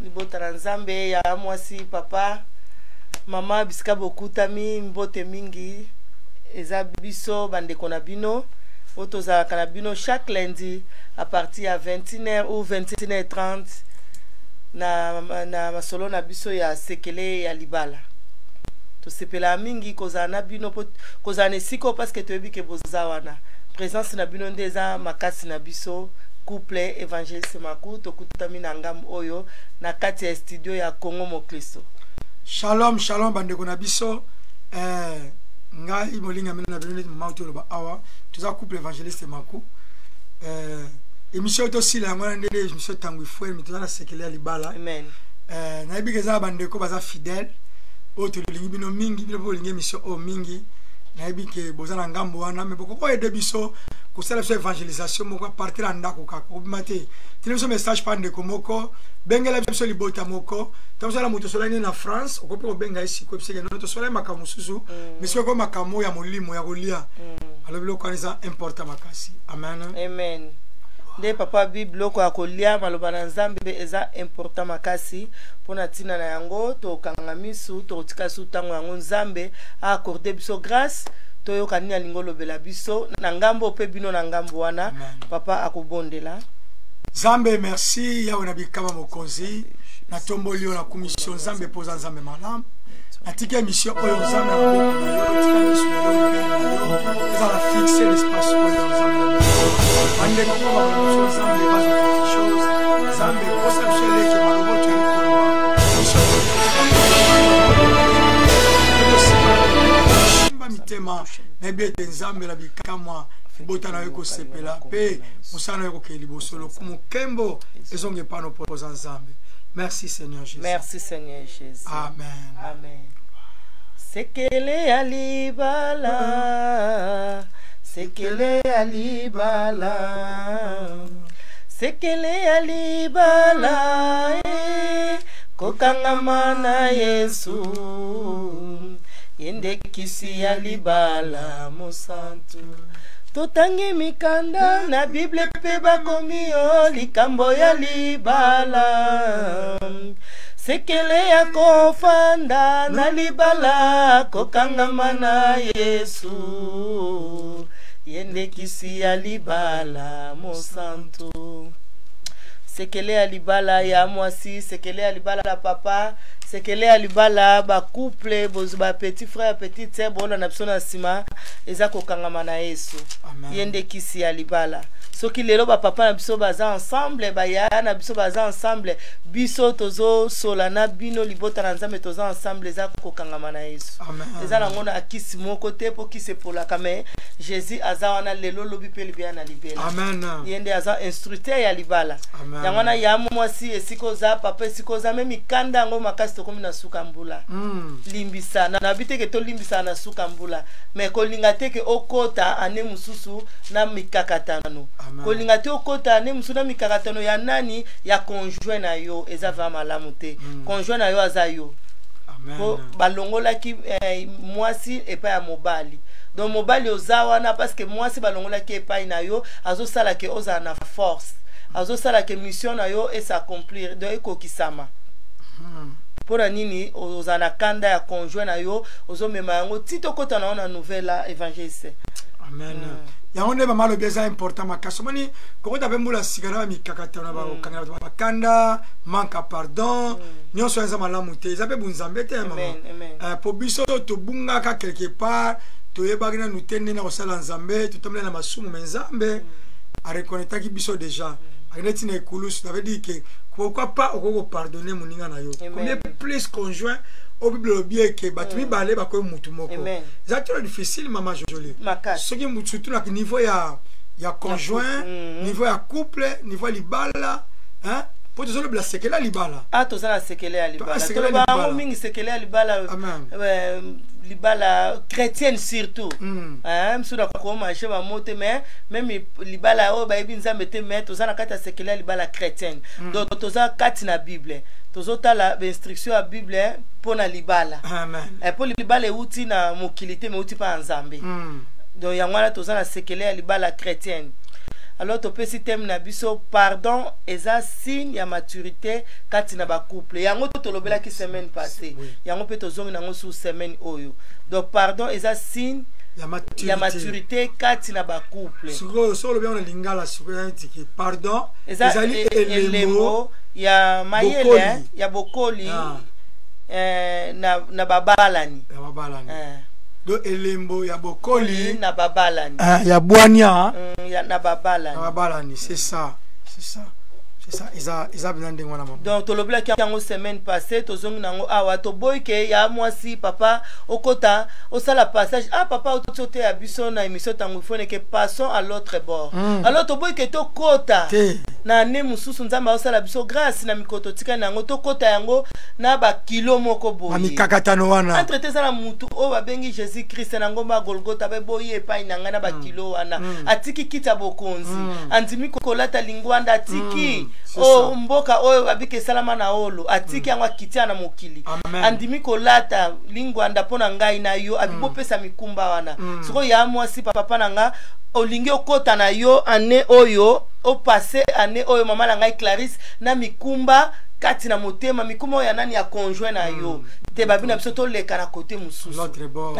Libota na Nzambe ya mwasi, papa, mama, bisika bokutami, mbote mingi. Eza biso bandeko na bino oyo tozalaka na bino chaque lundi à partir ya 21h ou 21h30 na masolo na biso ya sekele ya libala. Tosepelaka mingi kozala na bino, po kozala na esika oyo, parce que toyebi ke boza wana. Présence na bino nde eza makasi na biso. Couple Évangéliste Maku, tokutami na ngambo oyo na kati ya studio ya Congo Moklisto. Shalom, shalom bandeko na biso. Ngai molinga mino na bino neti mama oloba awa, toza couple Évangéliste Maku. Émission oyo tosila yango wana nde émission ntango ifwemi, toza na sekele ya libala. Amen. Nayebi ke eza na bandeko baza fidèle oyo tolingi bino mingi, bino mpe bolingi émission oyo mingi. Nayebi ke boza na ngambo wana, me bokoki koaider biso kosala biso évangélisation moko à partir ya ndako kaka, obima te. Tina biso message pa ndeko moko, bengela biso libota moko. Tosala moto osolani na France, okoki mpe kobenga ye sikoyo, biseke no tosolani makambo mosusu, mais soki eko makambo ya molimo ya kolia, alobi biloko wana eza important makasi. Amen. Amen. Nde papa bi biloko ya kolia, maloba na Nzambe eza important makasi. Mpona ntina na yango, tokanga misu, tokotika su ntango yango Nzambe aaccorde biso grâce, toyoka nini alingi olobela biso na ngambo mpe bino na ngambo wana. Amen. Papa akobondela. Nzambe, merci. Yawe na bikama, mokonzi, natomboli yo, nakumisi yo Nzambe, mpo oza Nzambe malamu. Natiki émission oyo, Nzambe, na maboko na yo. Tika miso na yo, na yo ezala fixe l'espace oyo, Nzambe na biso. Bandeko mpo bakola biso, Nzambe, bazwa quelque chose. Nzambe, kosa biso eleke malobo toyei koloba biso simba mitema. Nayebi ete Nzambe na bikamwa, libota na yo ekosepela mpe mosala na yo ekokende liboso. Lokumu, nkembo ezonga epano mpo oza Nzambe. Merci Seigneur Jésus. Merci Seigneur Jésus. Amen. Amen. Sekele ya libala, sekele ya libala, sekele ya libala, eh, kokangama na Yesu, ye nde kisi ya libala mosantu. Totangi mikanda na Bible mpe bakomi yo likambo ya libala, sekele ya kofanda na libala, kokangama na Yesu, ye nde kisi ya libala mosantu. Sekele ya libala ya mwasi, sekele ya libala ya papa, sekele ya libala bacouple, bozwa ba petit frère, petite sœur, bolanda biso na nsima, eza kokangama na Yesu. Amen. Ye nde kisi ya libala. Soki lelo bapapa na biso baza ensemble, bayaya na biso baza ensemble, biso tozosola na bino libota na Nzambe, toza ensemble, eza kokangama na Yesu. Amen. Eza nango na kisi moko te, mpo kisi epolaka, mais Jésus aza wana lelo, lobi mpe libela na libela. Amen. Ye nde aza instructeur ya libala. Amen. Yango wana, ya mwasi esika oza, papa esika oza, me mikanda yango makasi, tokomi na suka mbula. Limbisa nabi te ke tolimbisaka na suka mbula, mais kolinga te ke okota ane mosusu na mikakatano. Amen. Kolinga te okota ane mosusu na mikakatano ya nani, ya conjoint na yo, eza vraiment malamu te. Conjoint na yo aza yo. Amen. Po balongolaki mwasi epai ya mobali. Donc mobali oza wana parce que mwasi balongolaki epai na yo, azosala ke ozala na force, azosala ke mission na yo es'accomplir, donc ekokisama. Mpo na nini ozala na kanda ya conjoint na yo, ozomema yango ti tokɔta na yo na nouvelle évangéliste? Amen. Yango nde mama alobi, eza important makasi. Omoni, kokota mpe mbula sika na bamikakatano na bakokanga bato bakanda, manque à pardon, nyonso eza malamu te, eza mpe bunzambe te, mama. Amen, amen. Po biso tobungaka quelque part, toyebaki nanu te ndenge na kosala Nzambe, totambola na masumu, me Nzambe areconnaîtraki biso déjà, akende ntina ekulusu. Ça veut dire que pourquoi pas okoki kopardonner moninga na yo, Amen. combien plus conjoint oyo Bible elobi eke bato mibale bakoyi mutu moko. Amen. Eza trop difficile, mama Jolie. Makasi. Soki surtout na niveau ya conjoint, niveau ya couple, niveau ya libala, hein, po tozolobela sekele ya libala. Ah, toza na sekele ya libala. Toza na sekele ya Toloba yango libala. mingi, sekele ya libala. Amen. Libala chrétienne surtout. Hein, mosusu na komarche bamo te, mais même libala oyo bayebi Nzambe te, mais toza na kati ya sekele ya libala chrétienne. Donc toza kati na Bible, tozotala bainstruction ya Bible mpo na libala. Amen. Mpo libala euti na mokili te, mais euti mpa ya Nzambe. Donc yango wana toza na sekele ya libala chrétienne. Alors topesi thème na biso: pardon eza signe ya maturité kati na bacouple. Yango tolobelaki semaine passée, yango mpe tozongi nango sur semaine oyo. Donc pardon eza signe ya maturité, ya maturité kati na bacouple. Sikoyo soki olobi yango na lingala, sikoyo neti ke pardon eza ezali elembo elembo ya mayele, bokoli. Ya bokoli na babalani. Ya babalani. Donc elembo ya bokoli na babalani. Ah, ya bwania. Na babalani. Ya babalani, c'est ça, c'est ça, c'est ça. Eza mpenza ndenge wana, mama. Donc tolobelaki yango semaine passée, tozongi nango awa. Toboyi ke ya mwasi, papa, okota osala passage. Ah papa, oti oteya biso na émission ntango ifoneke passons à l'autre bord. Alors toboyi ke tokota te na ane mosusu. Nzambe aosala biso grâce na mikolo totikali na yango, tokota yango na bakilo moko boye. Bamikakatano wana. Entre te, eza na mutu oyo babengi Jésus Christ na ngomba ya Golgota, beboyi epai na ngai na bakilo wana. Atiki kiti ya bokonzi, andimi kolata lingwanda, atiki C'est o ça. mboka oyo babiki esalama na olo, atiki yango, akiti ya na mokili. Amen. Andimi kolata lingwanda mpo na ngai na yo. Abi bopesa mikumba wana. Sikoyo ya mwasi, papa na nga, olingi okɔta na yo ane oyo, opasse ane oyo, mama na ngai Clarisse, na mikumba kati na motema, mikumba oyo ya nani? Ya conjoint na yo te. Babi na biso toleka na kote mosusu. L'autre bord.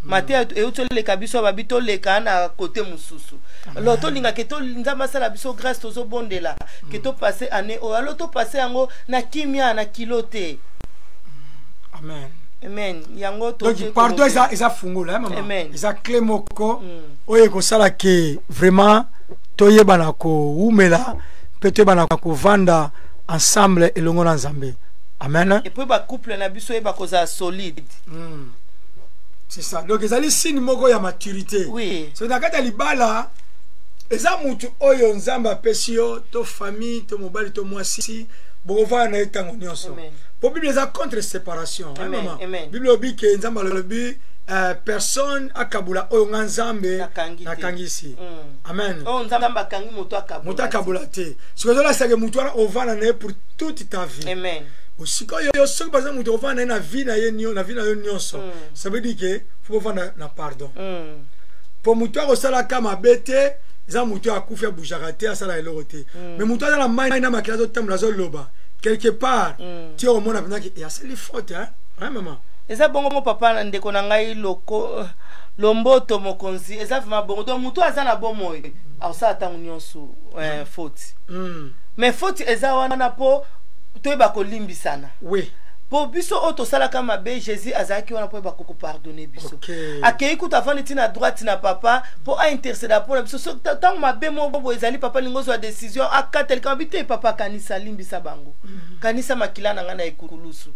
Mateya euti oleka biso, babi toleka na kote mosusu. Alors tolingaka to Nzambe asala biso grâce, tozobondela ke topasse ane oyo, alors topasse yango na kimia, na kilo te. Amen. Amen. Yango donc toke pardon kolobela. Eza fungola, mama. Amen. Eza clé moko oyo ekosala ke vraiment toyebana kowumela mpe toyebana kovanda ensemble elongo na Nzambe. Amen. Et puis bacouple na biso oyeba kozala solide. C'est ça. Donc ezali signe moko ya maturité. So na kati ya libala, eza mutu oyo Nzambe apesi yo, to famille, to mobali, to mwasi, bokovanda na ye ntango nyonso. Amen. Po Bible eza contre séparation, hein, Amen, mama? Amen. Bible elobi ke Nzambe alobi personne akabula oyo nga Nzambe Nakangi te. nakangisi. Amen. Oyo Nzambe akangi, moto akabola. Moto akabola te. Soki ezolasaka motu wana, ovanda na ye pour toute ta vie. Amen. Sikoyo soki baza moto ovanda na ye na vie na ye na vie na yo nyonso, ça veut dire ke faut bovanda na pardon. Mpo moto akosalaka mabe te, eza moto oyo akufi, abougeaka te, asala eloko te. Mais moto aza na mai na makila, azotambola, azoloba quelque part, ti okomona mpenza ke asali faute, hein? Hein, mama? Eza bongo papa na ndeko na ngai loko lomboto mokonzi. Eza vraiment bongo. Donc motu aza na bomoi akosala ntango nyonso faute. Mais faute eza wana mpo toyeba kolimbisana. Mpo biso oyo tosalaka mabe, Jésus azalaki wana mpo oyeba kopardonner biso. Akei kutu, afandi ntina droite na papa mpo aintercéder mpo na biso. So ntango mabe moko boye ezali, papa alingi ozwa décision, akatelika mabi te. Papa akanisa, limbisa bango, kanisa makila na ngai na ekulusu.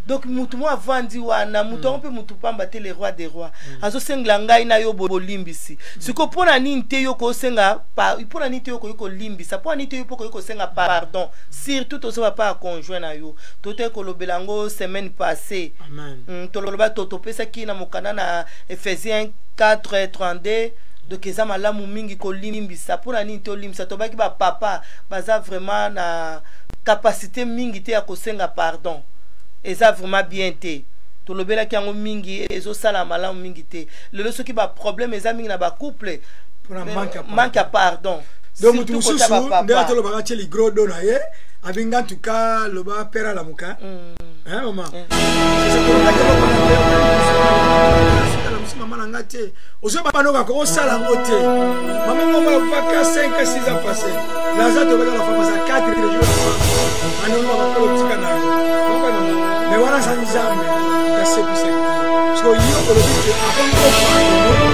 Donc mutu mo avandi wana, mutu yango mpe mutu pamba te, le roi des rois, azosengela ngai na yo bolimbisi. Sikoyo mpo na nini te yo kosenga, mpo na nini te yo koki kolimbisa, mpo na nini te yo mpo koki kosenga pardon, surtout tozoba pa ya conjoint na yo? Tote kolobela yango semaine passée. Amen. Toloba to topesaki na mokanda na Éphésiens 4 32. Donc eza malamu mingi kolimbisa. Mpo na nini tolimbisa? Tobaki bapapa baza vraiment na capacité mingi te ya kosenga pardon. Eza vraiment bien te. Tolobelaki yango mingi, ezosala malamu mingi te. Lelo soki baproblème eza mingi na bacouple, mpona manque ya pardon. Manque ya pardon. Donc motu Surtout kota mosusu bapapa. nde atolobaka, tie ligro do na ye, abinga ntuka loba pere alamuka. Hein, mama? Alamusi mama na nga te, ozoba noka kosala yango te. Mama moko avaka 5 6 ans passé, naza tobeka la femme aza 4 jours anonga bakolo tika na yo. Mais wana aza Nzambe asepisaki. So yo olobi ke akomi kopardonner.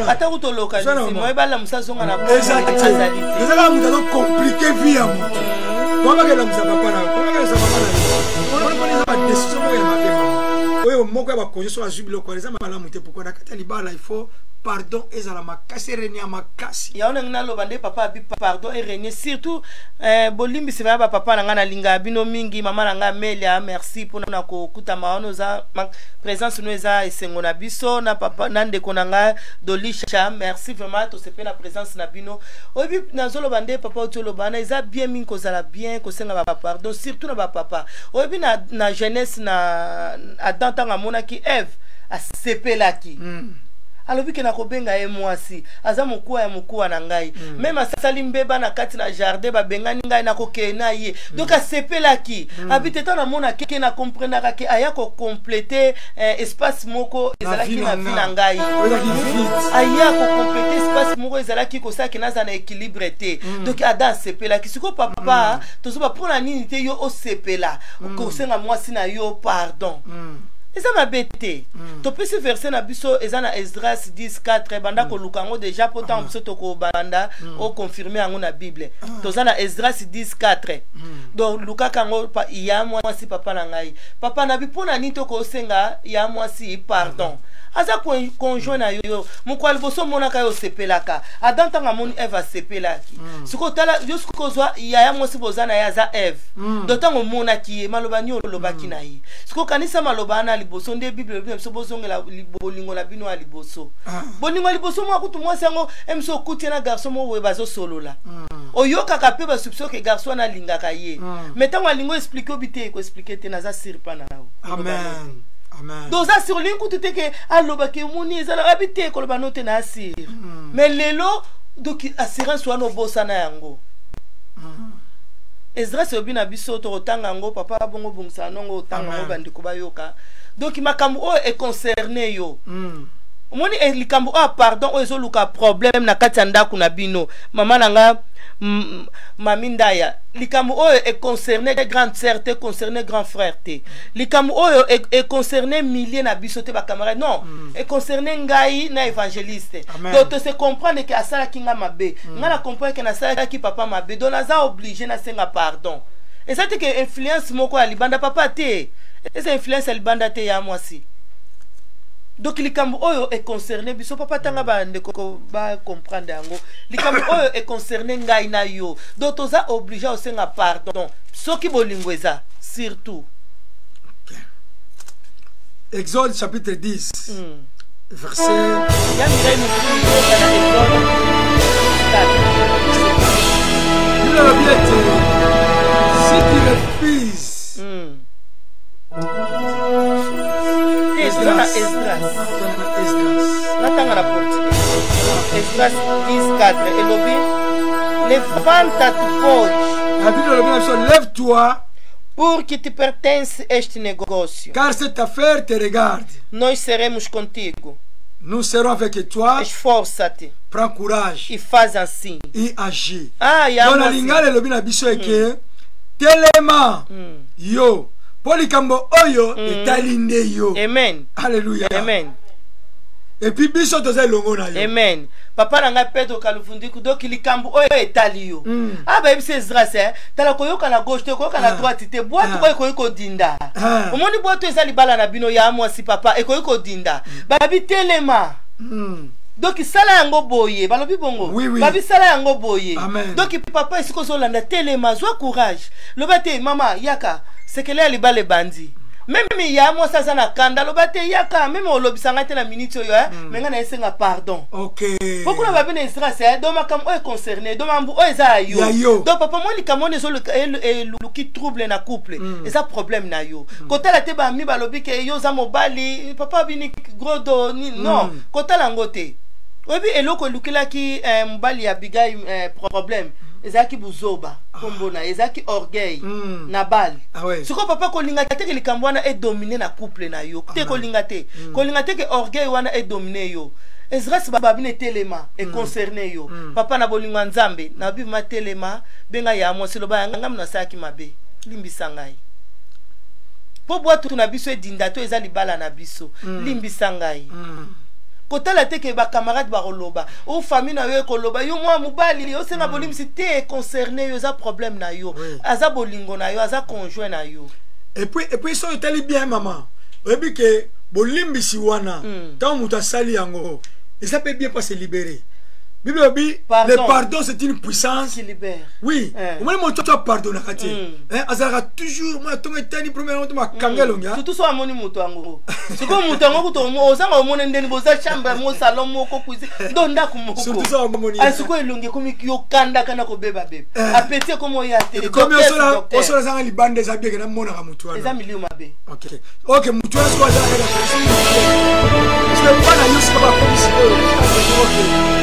Ata kuta olocaliser moye balamusa azonga na eza te. Azali te. Eza kaka moto azocompliquer vie ya moto. Komakelamisa papa na komakelisa mama na yo mpona eza badécision moko ya mabe, mama. Oyo moko ya bakonzi so azwi biloko wana, eza malamu te. Pourquoi? Na kati ya libala, il faut pardon ezala makasi, erégner ya makasi. Yango ndenge naloba nde papa abi pardon erégner surtout. Bolimbisi baya bapapa na ngai, nalingaka bino mingi. Mama na ngai Amelia, merci mpona kokutama wana. Oza présence no eza esengo na biso, na papa na ndeko na ngai Dolisha. Merci vraiment, tosepe na présence na bino. Oyebi, nazoloba nde papa oti oloba wana, eza bien mingi kozala bien kosenga bapardon, surtout na bapapa. Oyebi, na jeunesse na Adam, ntango amonaki Eve, Asepelaki. Alobi ke nakobenga ye mwasi, aza mokuwa ya mokuwa na ngai. Même asali mbeba na kati na jardin, babengani ngai, nakokee na ye. Donc asepelaki. Abi te, ntango namona ke na comprenaka ke aya kocompléter espace moko ezalaki na vie na ngai. Ezalaki vide. Aya kocompléter espace moko ezalaki kosalaki naza na équilibre te. Donc Adam asepelaki. Sikoyo papa, tozoba mpona nini te yo osepela kosenga mwasi na yo pardon? Eza mabe te. Topesi verset na biso, eza na Esdras 10 4. Banda koluka yango déjà, mpo ntango biso tokobanda oconfirmer yango na Bible. Toza na Esdras 10 4. Donc lukaka yango ya mwasi, papa na ngai, papa na bi. Mpo na nini tokosenga ya mwasi pardon? Aza conjoint na yo. Mokolo ya liboso omonaka ye, osepelaka. Adam ntango amoni Eve, asepelaki. Sikoyo tala yo, sikoyo ozwa yaya mwasi, boza na ye, aza Eve. Donc ntango omonaki ye, maloba nini olobaki na ye? Sikoyo kanisa maloba wana liboso. Nde Bible elobi na biso, bozongela bolingo na bino ya liboso. Bolingo ya liboso mwa kutu mwasi yango emiso okuti ye na garçon moko boye, bazosolola. Oyokaka mpe basoupçon ke garçon wana alingaka ye. Mais ntango alingi oexpliquer, obi te, koexpliquer te, naza sûr mpa na yo. Amen, amen. Donc oza sûr, olingi kutu te ke alobaki omoni eza na abi te, koloba no te, na asire. Mais lelo donc assurance wana obosana yango. Esdras elobi na biso, tokotanga yango, papa. Bongo bongisaka nongo otanga yango. Amen. Bandeko bayoka. Donc makambo oyo econcerne yo. Omoni likambo oyo, pardon, oyo ezoluka problème na kati ya ndako na bino, mama na nga, mami Ndaya, likambo oyo econcerne grande sœur te, concerne grand frère te, likambo oyo econcerne milieu na biso te, bacamarade, non. Econcerne ngai na évangéliste. Amen. Donc tose comprendre ke asalaki nga mabe, ngai na comprendre ke nasalaki papa mabe. Donc naza obligé nasenga pardon. Eza te ke influence moko ya libanda, papa, te. Eza influence ya libanda te, ya mwasi. Donc likambo oyo econcerne biso, papa, tanga, bandeko bacomprendre yango. Likambo oyo econcerne ngai na yo, donc toza obligé osenga pardon soki bolingo eza surtout. Exode chapitre 10, verset Ya Mireille Mokili, yoka na Exode 4. Bible elobi ete si tu refuses Te, toza na Esdras. Esdras. Natanga na portugais. Esdras 10 4 elobi: levanta-te, pois, La Bible elobi na biso: lève-toi, porque te pertence este negócio. Car cette affaire te regarde. Nós seremos contigo. Nous serons avec toi. Esforça-te Prends courage e faz assim. Et agis. Ah, ya Donc na mwasi. lingala elobi na biso eke telema yo, mpo likambo oyo etali nde yo. Amen. Alleluya. Amen. Et puis biso toza elongo na yo. Amen, papa na ngai Pedro Kaluvundiku. Donc likambo oyo etali yo. Ah, bayebisi Esdras, tala, koyoka na gauche te, koyoka na droite te, bwatu oyo ekoki kodinda. Omoni bwatu eza libala na bino, ya mwasi, papa, ekoki kodinda. Babi telema. Donc sala yango boye, balobi bongo. Oui. Babi sala yango boye. Amen. Donc papa, esika ozolanda, telema, zwa courage, loba te: mama, yaka, sekele ya libala ebandi. Même ya mwasi aza na kanda, loba te: yaka, même olobisa ngai te na minute oyo, mais ngai nayesenga pardon. Po kuna babi na Esdras, donc makambo oyo econcerne, donc mambo oyo eza ya yo. Ya yo. Donc papa, mwa likambo wana eluki trouble na couple, eza problème na yo. Kotala te bami balobi ke yo oza mobali, papa bini grodo nini, non. Kotala yango te. Oyebi eloko elukelaki mobali ya Abigai problème ezalaki buzoba, nkombo na ye ezalaki orgueil. Nabal. Ah ouais. Sikoyo papa, kolinga te ke likambo wana edomine na couple na yo te. Amen. Kolinga te, kolinga te ke orgueil wana edomine yo. Esdras babi na etelema, econcerne yo. Papa, na bolingo ya Nzambe, nabi ma telema, benga ya mwasi, loba: ya ngai nasalaki mabe, limbisa ngai, mpo bwatu na biso edinda to eza libala na biso. Limbisa ngai. Kotala te ke bacamarade bakoloba o famille na yo ekoloba yo mwa mobali osenga bolimbisi te. Econcerne yo, eza problème na yo. Aza bolingo na yo, aza conjoint na yo. Et puis soki otali bien, mama, oyebi ke bolimbisi wana, ntango moto asali yango, eza mpe bien mpo se libérer. Bible elobi le pardon, c'est une puissance qui libère. Oui. Omoni, moto oyo apardonnaka te, azalaka toujours mwana ntongo etani, premier yango to makanga elongi. Surtout so amoni moto yango. Sikoyo moto yango kutu ozanga omoni ndeni boza chambre mo, salon moko, cuisine, ndo ndako moko. Surtout so amoni. Sikoyo elongi ekomi yokandaka na kobeba beba, appétit ekomi oya te. Komi osola ezanga libanda, eza bien que namonaka motu wana. Eza milio mabe. Ok, motu wana sikoyo azalaka bana yo, sikoyo bakomi sikoyo, ok,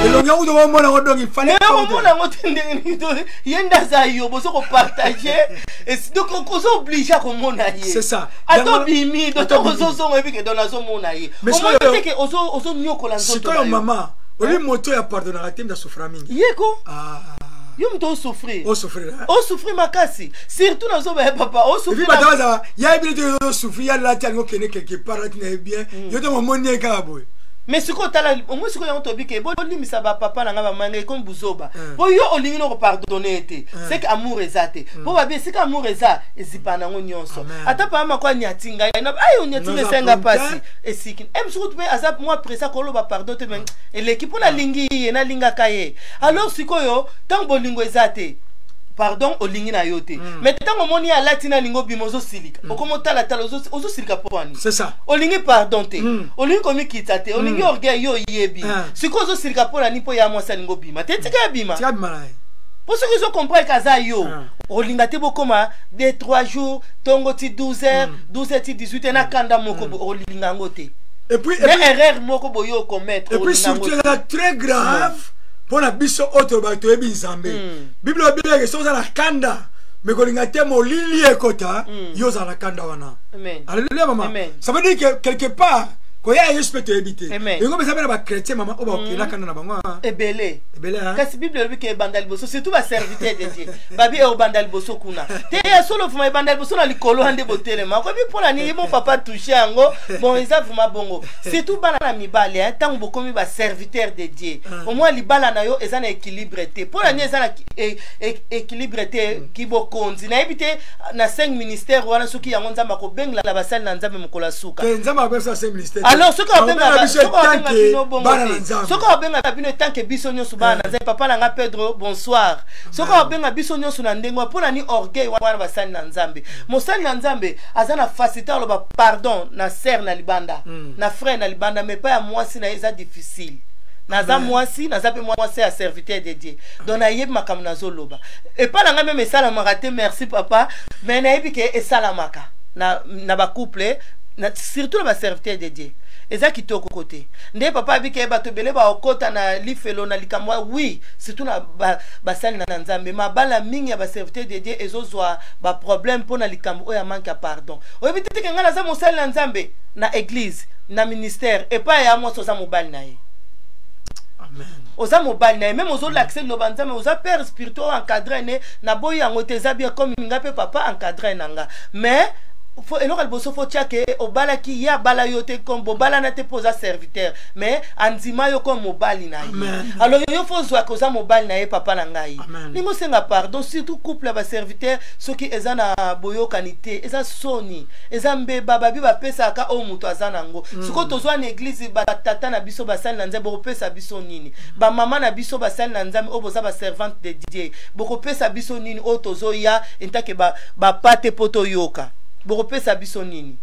elongi yango tokomona yango, donc il fallait Omona yango te ndenge nini? Ye nde aza yo, bozo kopartage, donc ozo oblige komona ye. C'est ça. Ata obimi, donc ozozonga, oyebi que donc nazomona ye. Omoni te que ozonyokola nzoto? Sikoyo mama, oyebi moto oyo apardonnaka te, asouffra mingi. Ye ko yo moto osouffrir. Osouffrir. Osouffrir makasi, surtout nazoba papa. Osouffrir. Bato bazala yayebi te, osouffrir ya lati, alingi okende quelque part, lati na ye bien, yo te momoni ye kaka boye. Mais sikoyo tala, omoi sikoyo yango toyebi que bolimbisa bapapa na ngai, bamanga ekomi buzoba, po yo olingi no kopardonne te, c'est que amour eza te, po babi esika amour eza, ezipa nango nyonso. Ata papa mako anyati ngai, ay onyati nga, esenga mpasi esiki e mosuku mpe aza mwa presa koloba pardon te, mais eleki mpo nalingi ye, nalingaka ye. Alors sikoyo ntango bolingo eza te, pardon olingi na yo te, mais ntango omoni ye alati na alingi obima, ozosilika, okomi otalatala, ozosilika mpo wani? C'est ça. Olingi pardon te, olingi komikita te, olingi orgueil, yo oyebi. Sikoyo ozosilika mpo na nini? Mpo ya mwasi alingi obima te, tika ya bima. Tika bima na ye. Mpo soki ozocomprendre que aza yo, olinga te bokóma 2 3 jours, ntongo ti 12 heures, 12 heures ti 18 heures, na kanda moko, olinga yango te. Et puis na erreur moko boye okommettre. Et puis surtout eza très grave mpo na biso oyo tolobaka toyebi Nzambe. Bible elobi soki oza na kanda, mais kolinga te molili ekota, yo ozala na kanda wana. Alleluya mama. Ça veut dire que quelque part koya ya Yesu mpe toyebi te. Yango mpe eza mpe na bachrétien, mama, oyo bakokenda kanda na bango. Ebele. Ebele. Kasi Bible elobi que ebanda liboso, surtout baserviteur de Dieu, babi ebanda liboso kuna te ya solo, vraiment ebanda liboso na likolo wana nde botelema. Okoyebi mpona nini? Bon, papa touche yango. Bon, eza vraiment bongo, surtout bana na mibali, ntango bokomi baserviteur de Dieu, au moins libala na yo eza na équilibre te. Mpona nini eza na équilibre te? Kibokonzi nayebi te na 5 ministère wana, soki yango Nzambe akobengela basali na Nzambe mokolo ya suka. Alors soki abenga bino bongo te, soki abengaka bino etanke biso nyonso bana na Nzambe, papa na nga Pedro, bonsoir, soki abenga biso nyonso na ndenge wana, mpona ni orgueil wana? Basali na Nzambe, mosali na Nzambe aza na facilité aloba pardon na sœur na libanda, na frère na libanda, mais pa ya mwasi na ye eza difficile. Naza mwasi, naza mpe mwasi ya serviteur de Dieu, donc nayebi makambo nazoloba. Epa na ngai même esalamaka te, merci papa, mais nayebi que esalamaka na bacouple na, surtout na baserviteur de Dieu. Eza kitoko te nde papa abi que bato ebele baokɔta na lifelo na likambo. Oui, surtout na basali na Nzambe, mabala mingi ya baserviteur de Dieu ezozwa baproblème mpo na likambo oyo ya manque ya pardon. Oyebi te que ngai naza mosali na Nzambe na église, na ministère, epai ya mwasi oza mobali na ye. Oza mobali na ye, même ozolakisa liloba Nzambe, oza père spirituel, encadre ne naboyi yango te, eza bien, comme nga mpe papa encadre na nga. Mais eloko ya liboso faut tia que obalaki ye, abala yo te, comme bobalana te mpo oza serviteur, mais andima yo comme mobali na ye. Alors yo faut ozwaka oza mobali na ye. Papa na ngai, ndenge osenga pardon, surtout couple ya baserviteur, soki eza na boyokani te, eza soni, eza mbeba. Babi bapesaka oyo moto aza nango. Sikoyo tozwa na église, batata na biso basali na Nzambe, bokopesa biso nini? Bamama na biso basali na Nzambe oyo boza baservante de Dieu, bokopesa biso nini? Oyo tozoya entake bapa te mpo toyoka, bokopesa biso nini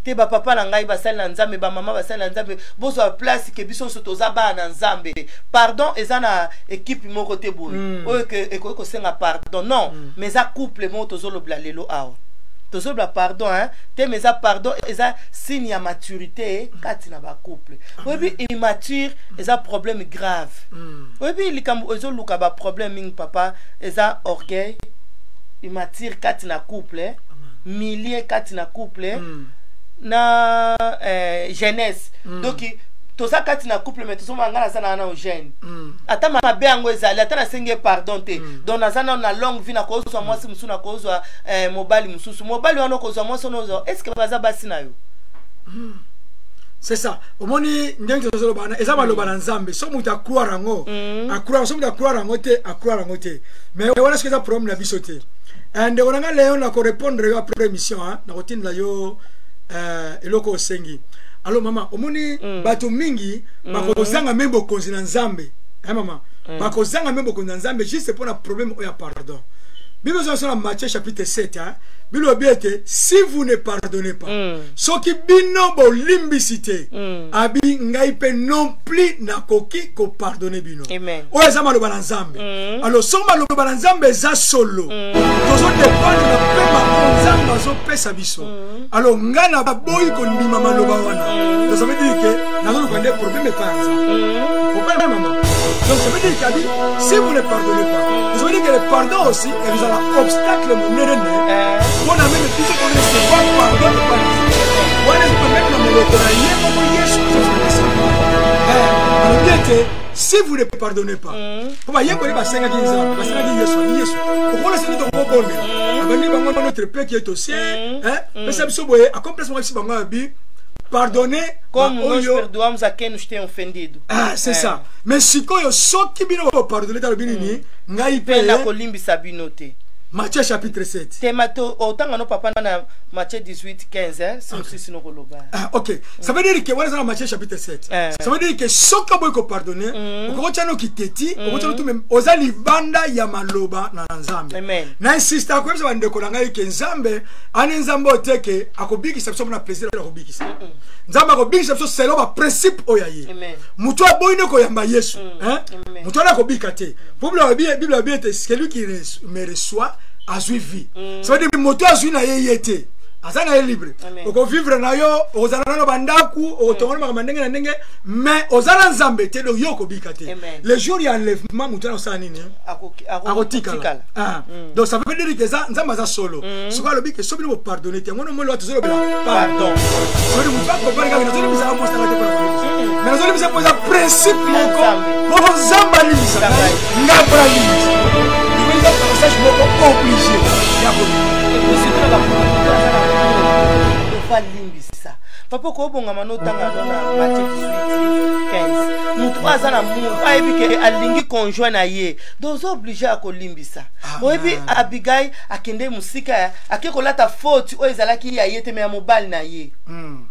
te? Bapapa na ngai basali na Nzambe, bamama basali na Nzambe, bozwa place que biso nyonso toza bana na Nzambe. Pardon eza na équipe moko te boye oyo ekoki kosenga pardon, non. Mais eza couple moko tozolobela lelo awa, tozoloba pardon, hein? Te, mais eza pardon, eza signe ya maturité kati na bacouple. Oyebi, immature eza problème grave. Oyebi likambo ezoluka baproblème mingi, papa, eza orgueil, immature kati na couple, milieu kati na couple, na jeunesse. Donc toza kati na couple, mais tozomona ngai naza na nano jeune, ata mabe yango ezali, ata nasengi ye pardon te, donc naza nano na longue vie, nakozwa mwasi mosusu, nakozwa mobali mosusu. Mobali wana okozwa, mwasi wana ozwa, est ce que baza basi na yo? C'est ça. Omoni ndenge tozoloba wana, eza maloba na Nzambe. So moto acroire yango, acroire. So moto acroire yango te, acroire yango te. Mais wana soki eza problème na biso te. Ndeko na ngai Leon, nakorépondre yo après émission, nakotindela yo eloko osengi. Alors mama, omoni, bato mingi bakozanga même bokonzi na Nzambe. Hein, mama? Bakozanga même bokonzi ya Nzambe juste mpona problème oyo ya pardon. Bible ezo na Matthieu chapitre 7, hein? Bible elobi ete si vous ne pardonnez pas, soki bino bolimbisi te, abi ngai mpe non plus nakoki kopardonner bino. Amen. Oyo eza maloba na Nzambe. Alors soki maloba na Nzambe eza solo, tozodépendre na pema oyo Nzambe azopesa biso. Alors ngai na baboyi kondima maloba wana, donc ça veut dire que nazoluka nde problème epai ya Nzambe. Comprenez, maman? Donc ça veut dire qu'abi si vous ne pardonnez pas, ça veut dire que le pardon aussi ezala obstacle monene mpona même biso korecevoir pardon epai ya Nzambe. Wana ezoma même na monoko na ye moko Yesu azozongisa. Alobi ete si vous ne pardonnez pas, mpo bayekoli basengaki Nzambe, basengaki Yesu, abi Yesu okola sini tokobondela, abandi bango notre père qui est au ciel, pesa biso boye akomi place moko biso bango abi pardonner comme nós perdoamos a quem nos tem ofendido. Ah, c'est ça. Mais sikoyo soki bino bopardonner te, alobi nini? Ngai mpe mpe nakolimbisa bino te. Matthieu chapitre 7. Te mato otanga no papa na Matthieu 18 15, hein, si mosusu nokoloba. Ah, ok, ça veut dire que wana eza na Matthieu chapitre 7. Ça veut dire que soki oboyi kopardonner, okokotia noki teti, okotia noki même oza libanda ya maloba na Nzambe. Amen. Na insiste akoyebisa bandeko na ngai ke Nzambe ani Nzambe oyo te ke akobikisa biso mpona plaisir ya kobikisa. Nzambe akobikisa biso selon baprincipe oyo ya ye. Amen. Moto aboyi nde koyamba Yesu, hein? Amen. Moto wana akobika te, po Bible alobi ete celui qui me reçoit azwi vie. Ça veut dire moto azwi na ye ye te, aza na ye libre. Amen. Okovivre na yo, okozala nano bandako, okotonga na makambo ndenge na ndenge, mais oza na Nzambe te, donc yo okobika te. Amen. Le jour ya enlèvement, moto wana osala nini? Akotikala. Akotikala. Ah. Donc ça veut dire que eza Nzambe aza solo. Soki alobi ke soki bino bopardonner te, yango nomoni wa tozolobela pardon. Soki moto akopardonner kaka, nazolimbisaka mwasi na ngai te mpona kolimbisa, mais nazolimbisa mpo eza principe moko. Nzambe. Mpo Nzambe alimbisa ngai, ngai mpo nalimbisa. Eza passage moko obligé ya kolinga. Surtout na bakutu aza na ofa limbisa. Papa, okobongama notanga no na Matthieu 18 15. Motu oyo aza na mur, ayebi ke alingi conjoint na ye, donc oza obligé ya kolimbisa. Amen. Oyebi Abigail akende mosika ya ake kolata faute oyo ezalaki ya ye te, mais ya mobali na ye.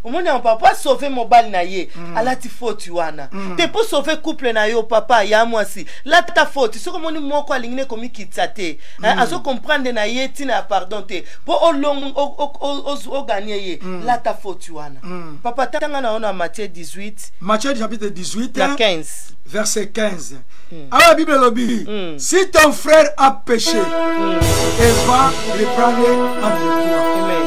Omoni yango, papa sauve mobali na ye, alati faute wana te mpo sauve couple na yo. Papa ya mwasi, lata faute. Soki omoni moko alingi ne komikitisa te, azocomprendre na ye ntina ya pardon te, mpo olong ogagner ye, lata faute wana. Papa, tanga na yo na Matthieu 18. Matthieu chapitre 18 na 15. Verset 15. Alors la Bible elobi: si ton frère a péché, et va le prendre entre toi Amen,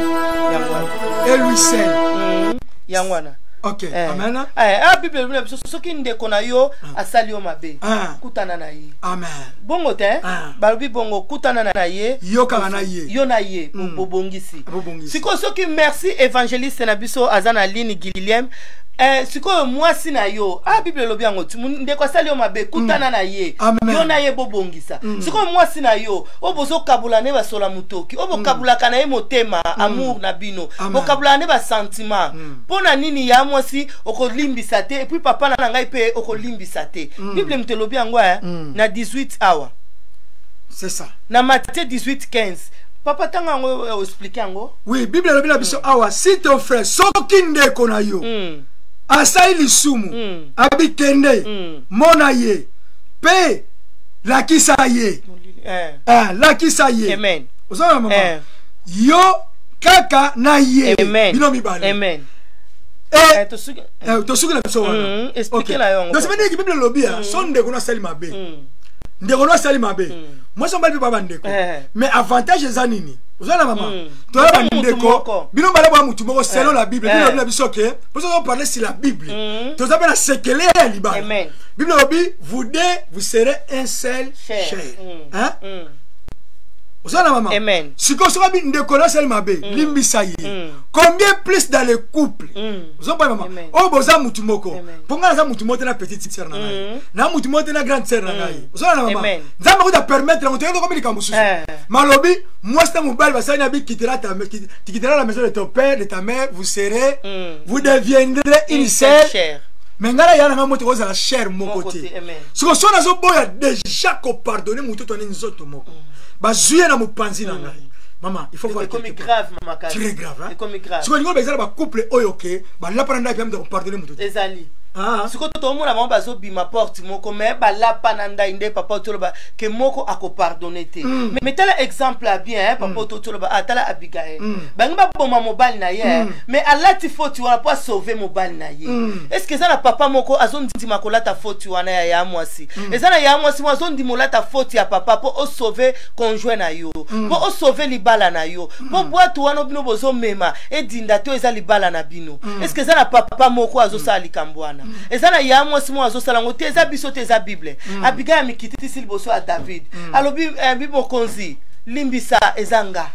yango wana. Et lui seul. Yango wana. Ok. Eh. Amen. Eh, ah, Bible elobi na biso soki ndeko na yo asali yo mabe, Ah. kutana na ye. Amen. Bongo te? Ah. Balobi bongo, kutana na ye. Yo kaka na ye. Yo na ye, bobongisi. Bobongisi. Sikoyo soki, merci évangéliste na biso aza na ligne, Guilhem. Eh, sikoyo mwasi na yo, ah, Bible elobi yango ti ndeko asali yo mabe, kutana na ye. Amen. Yo na ye bobongisa. Sikoyo mwasi na yo oyo bozokabula ne basola motoki, oyo bokabulaka na ye motema, amour na bino, Amen. bokabulaka ne basentiment, mpo na nini ya mwasi okolimbisa te, et puis papa na ngai mpe okolimbisa te? Bible moto elobi yango, eh, na 18 awa. C'est ça. Na Matthieu 18 15, papa, ntango yango oexpliquer yango. Oui, Bible elobi na biso awa: si ton frère, soki ndeko na yo asali lisumu, abi kende, mona ye mpe lakisa ye. Ah, lakisa ye. Amen. Ozala mama, yo kaka na ye. Amen. Bino mibale. Amen. Tosuki. Tosuki na biso wana. Explique na yo yango. Donc ça veut dire que Bible elobi ya so ndeko no asali mabe, ndeko no asali mabe, mwasi mobali mpe ba bandeko. Mais avantage eza nini? Oza na mama, toya Boza mutu bandeko. Moko. Bino bale boya mutu moko selon la Bible. Bible elobi na biso ke mpo soki parler sur la Bible, toza mpe na sekele ya libala. Amen. Bible elobi: vous deux, vous serez un seul chair. Chair. Hein? Oza na mama. Amen. Sikoyo soki abi ndeko na asali mabe, limbisa ye, combien plus dans le couple? Ozomona mama, Amen. oyo boza mutu moko. Amen. Mpo ngai naza mutu moko te na petite sœur na ngai, na mutu moko te na grande sœur na ngai. Ozona na mama, Amen. Nzambe akuta permettre yango toyei tokomi likambo mosusu. Malobi mwasi na mobali basali na bi tu quitteras la maison de ton père, de ta mère, vous serez, vous deviendrez une une seule seule chair. Mais ngai na ya na ngai moto kozala chair moko moko te. Te, amen. Siko so nazoboya déjà kopardonner motu to ane nzoto moko, bazwi ye na mopanzi na ngai, mama, il faut voir ekomi quelque part. Grave makasi. Très grave, hein? Ekomi grave. Sikoyo lingo eza na bacouple oyo ke balapa na ndako ya moto akopardonner motu te. Ezali. Ah. Sikoyo tomona bango bazobima porte moko, mais balapa na ndai nde papa otoloba ke moko akopardonner te. Mais tala exemple ya bien, hein, papa otoloba, ah, tala Abigael. Bangi baboma mobali na ye, mais alati faute wana mpo asauve mobali na ye. Est ce que eza na papa moko azondima kolata faute wana ya mwasi? Eza na ya mwasi mo azondima olata faute ya papa mpo osauve conjoint na yo, mpo osauve libala na yo, mpo bwatu wana bino bozomema edinda to eza libala na bino? Est ce que eza na papa moko azosala likambo wana? Eza na ya mwasi moko azosala yango te. Eza biso te, eza Bible. Abigail amikitisi liboso ya David, alobi, bi mokonzi, limbisa, eza nga.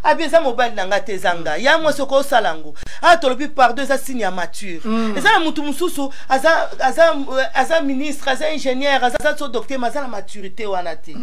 Abi eza mobali na nga te, eza nga. Ya mwasi, okosala yango. Ah, tolobi pardon eza signe ya mature. Eza na mutu mosusu aza ministre, aza ingénieur, aza so docteur, mais aza na maturité wana te.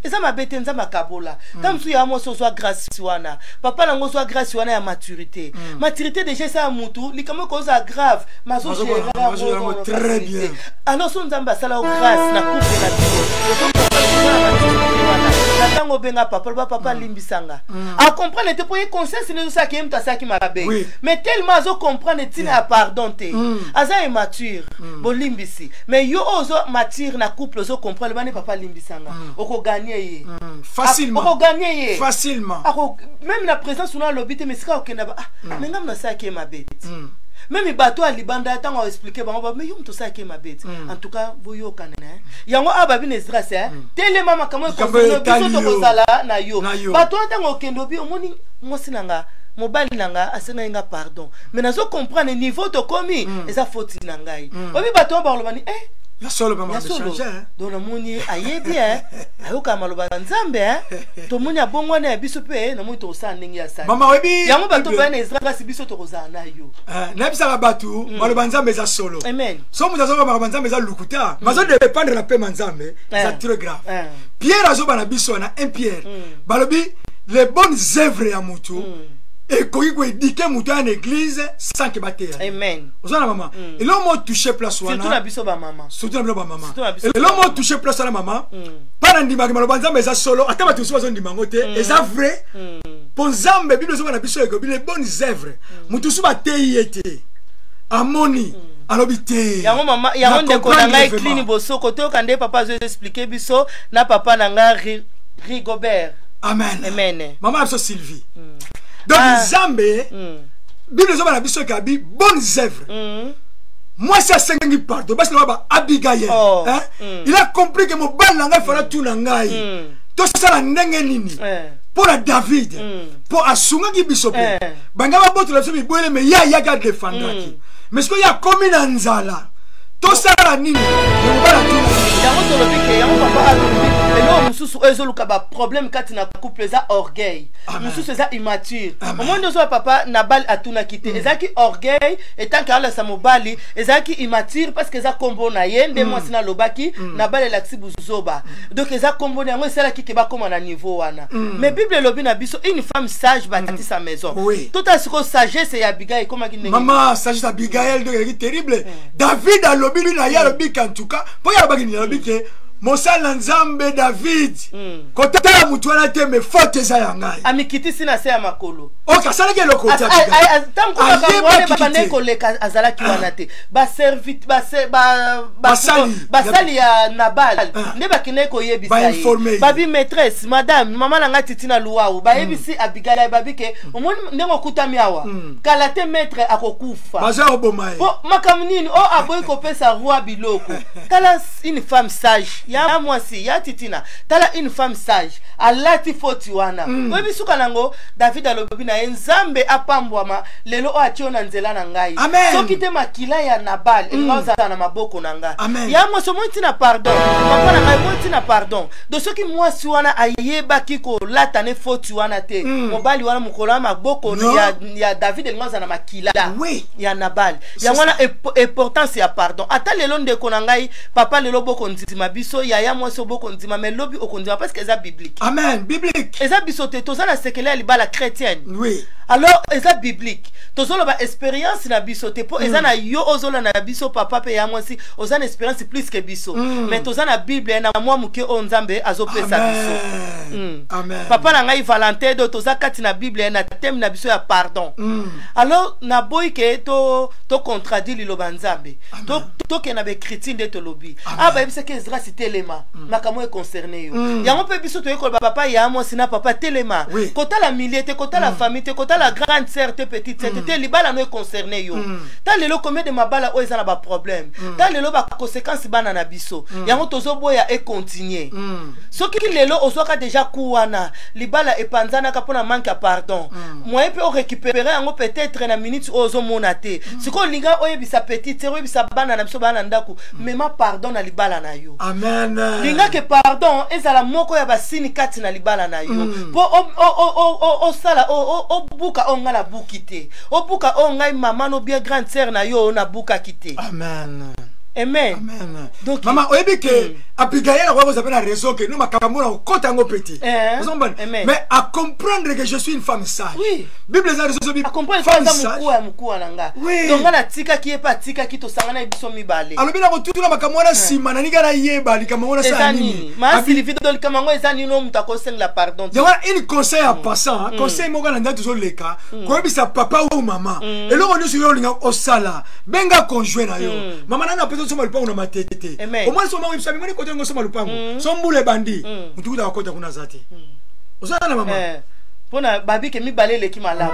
Eza mabe te, Nzambe akabola. Ta mosusu ya mwasi ozwa grâce wana, papa nango ozwa grâce wana ya maturité. Maturité déjà eza ya mutu, likambo ekozala grave, mais Azomona- azogérer yango azogérer yango na très facilité. bien. Alors so Nzambe asala yo grâce na couple na bino, ozokomprendre na maturité wana, na ntango obenga papa, loba: "Papa, alimbisanga." Acomprendre te, mpo ye conscience nde ezosalaki ye moto asalaki mabe. Mais tellement azocomprendre ntina ya pardon te, aza immature. Bolimbisi. Mais yo oyo ozo mature na couple, ozocomprendre, bane: "Papa, alimbisanga." Okogagner ye. Facilement. Okogagner ye. Facilement. Ako même na présence una alobi te, mais sika okenda ba, ah, mais ngai nasalaki ye mabe te. Même bato ya libanda, ntango aexpliquer bango ba, mais yo moto osalaki ye mabe te. En tout cas boyokana na yango awa, babi na Esdras, telema, makambo Likambo ekoncerner biso, etali yo. Tokozala na yo. Na yo. Bato wana, ntango okende, obi omoni mwasi na nga, mobali na nga asengai nga pardon, mais nazo comprendre niveau tokomi, eza faute na ngai. Obi bato wana bakoloba ni eh, Ya solo, mama. Ya solo. Change, hein? Donc namoni ayebi, ayokaka maloba na Nzambe, tomoni abongwana ya biso mpe namoni tokosala ndenge ya sali. Mama, oyebi Yango bato Bible- baya na Esdras, biso tokozala na yo. Nayebisaka bato, maloba Nzambe eza solo. Amen. So moto azoba makambo Nzambe eza lukuta, bazodépendre na pema Nzambe, eza très grave. Pierre azoba na biso na 1 Pierre, balobi les bonnes œuvres ya motu ekoki koéduquer motu aya na église sans ke bateya. Amen. Oza na mama, eloko mo touche place Surtout na wana. biso bamama. Surtout na bino bamama. Surtout na biso Eloko mo bamama. touche place wana, mama, mpa na ndimaki maloba Nzambe eza solo, ata bato mosusu bazondima yango te, eza vrai. Mpo Nzambe, Bible ezoba na biso, ekobi les bonnes œuvres, motu mosusu bateyi ye te, amoni, alobi te. Yango mama, yango Na ndeko na comprendre ngai vraiment. Klini Bosoko, toyoka nde papa azo expliquer biso na papa na ngai Rigobert. Amen. Amen. Mama na biso Sylvie, donc Ah. Nzambe, Bible ezoba na biso ekabi bonnes œuvres. Mwasi asengi pardon, basi na ba Abigail, Oh. hein? Il a compris que mobali na ngai fala tuna ngai, tosala ndenge nini mpo na David, mpo asungaki biso mpe bangai babotola biso mibwele, mais ye ayaki adefendaki. Mais sikoyo ye akomi na nzala, tosala nini? Mobali atuna. Yango tolobi ke, yango papa alobi, eloko mosusu oyo ezoluka baproblème kati na couple eza orgueil. Amen. Mosusu eza immature. Amen. Omoni ozoba papa Nabal atunaki te, ezalaki orgueil etanke alasa mobali, ezalaki immature parce que eza nkombo na ye nde mwasi nalobaki Nabal elakisi buzoba. Donc eza nkombo na yango esalaki ke bakóma na niveau wana. Mais Bible elobi na biso: une femme sage bâtit sa maison. Tota sikoyo sagesse ya Abigail ekomaki ndenge? Mama, sagesse Abigail donc ezalaki terrible. David alobi lui na ye, alobi ke en tout cas, mpo ye alobaki nini? Alobi ke mosali na Nzambe David, kotala motu wana te, mais faute eza ya ngai. Amikitisi na se ya makolo. Ok, asalaki eloko te. Ntango makambo wana Ayebaki babandaki te. koleka, azalaki wana te. Basali. Basali ya Nabal Ah. nde bakendaki koyebisa Bainforme ye. ye. Babi maîtresse, madame, mama na ngai Titina Luau, bayebisi Abigail, babi ke omoni ndenge okutami awa, kala te maître akokufa. Baza koboma ye. Po makambo nini oyo aboyi kopesa roi biloko? Tala une femme sage ya mwasi ya Titina, tala une femme sage alati foti wana. Oyebi suka nango, David alobi na ye: "Nzambe apambwama lelo oyo atie yo na nzela na ngai." Amen. Soki te, makila ya Nabal elinga ozala na maboko na ngai. Amen. Ya mwasi, omoi ntina pardon, papa na ngai, omoi ntina pardon. Donc soki mwasi wana ayebaki kolata ne foti wana te, mobali wana mokolo ya maboko Non. ya David elinga ozala na makila ya Nabal. C'est Yango wana importance ya pardon. Ata lelo, ndeko na ngai, papa, lelo bokondima biso, yaya mwasi bokondima, mais lobi okondima parce que eza biblique. Amen, biblique. Eza biso te, toza na sekele ya libala chrétienne. Alors eza biblique, tozoloba expérience na biso te, mpo eza na yo ozolanda na biso, papa mpe ya mwasi, oza na expérience plus que biso. Mais toza na Bible na mwa moke oyo Nzambe azopesa biso. Amen. Papa na ngai Valentin, do toza kati na Bible na thème na biso ya pardon. Alors naboyi ke to contredire liloba Nzambe. Tokende na baécriture nde tolobi. Amen. A bayebisaki Esdras: telema, makambo econcerne yo. Yango mpe biso toyei koloba, papa ya mwasi na papa, telema. Kotala milieu te, kotala famille te, kotala grande sœur te, petite sœur te, te, libala no econcerne yo. Ta lelo combien de mabala oyo eza na baproblème? Ta lelo baconséquence, bana na biso. Yango tozoboya econtinue. Soki lelo ozwaka déjà ku wana, libala epanzanaka mpona manque ya pardon, moyen mpe orécupere yango peut-être na minute oyo ozomona te. Sikoyo olinga oyebisa petite sœur, oyebisa bana na biso, bana na ndako, mema pardon na libala na yo. Amen. Lingake pardon ezala moko ya basini kati na libala na yo, mpo osala obuka oyo ngai nabuki te, obuka oyo ngai mama no bien grande sœur na yo oyo nabukaki te. Amen. Amen. Amen. Donc, mama, oyebi ke Abigail akoki kozala mpe na réseau ke no makambo na kokota yango mpe te. Ozomona? Amen. Mais à comprendre que je suis une femme sage. Bible eza réseau sobi acomprendre femme eza sage. Mokuwa ya mokuwa na nga. Donc nga natikaki ye mpe atikaki, tosangana biso mibale. Alobi na kotuna makambo wana nsima na ninga nayeba likambo wana eza sala nini. nini. Ma Sylvie, do likambo yango eza nini oyo moto akosengela pardon te? Yango wana une conseil en passant, conseil moko na ndenge tozoleka koyebisa papa ou mama, eloko nyonso yo olinga osala, benga conjoint na yo. Mama nani apesa osomba lupango na Matete te? Amen. Omoni so mama oyebisa bimoni kote ngo osomba lupango, so mbula ebandi, motu kuta akota kuna aza te. Ozala na mama. Mpona babike mibale eleki malamu.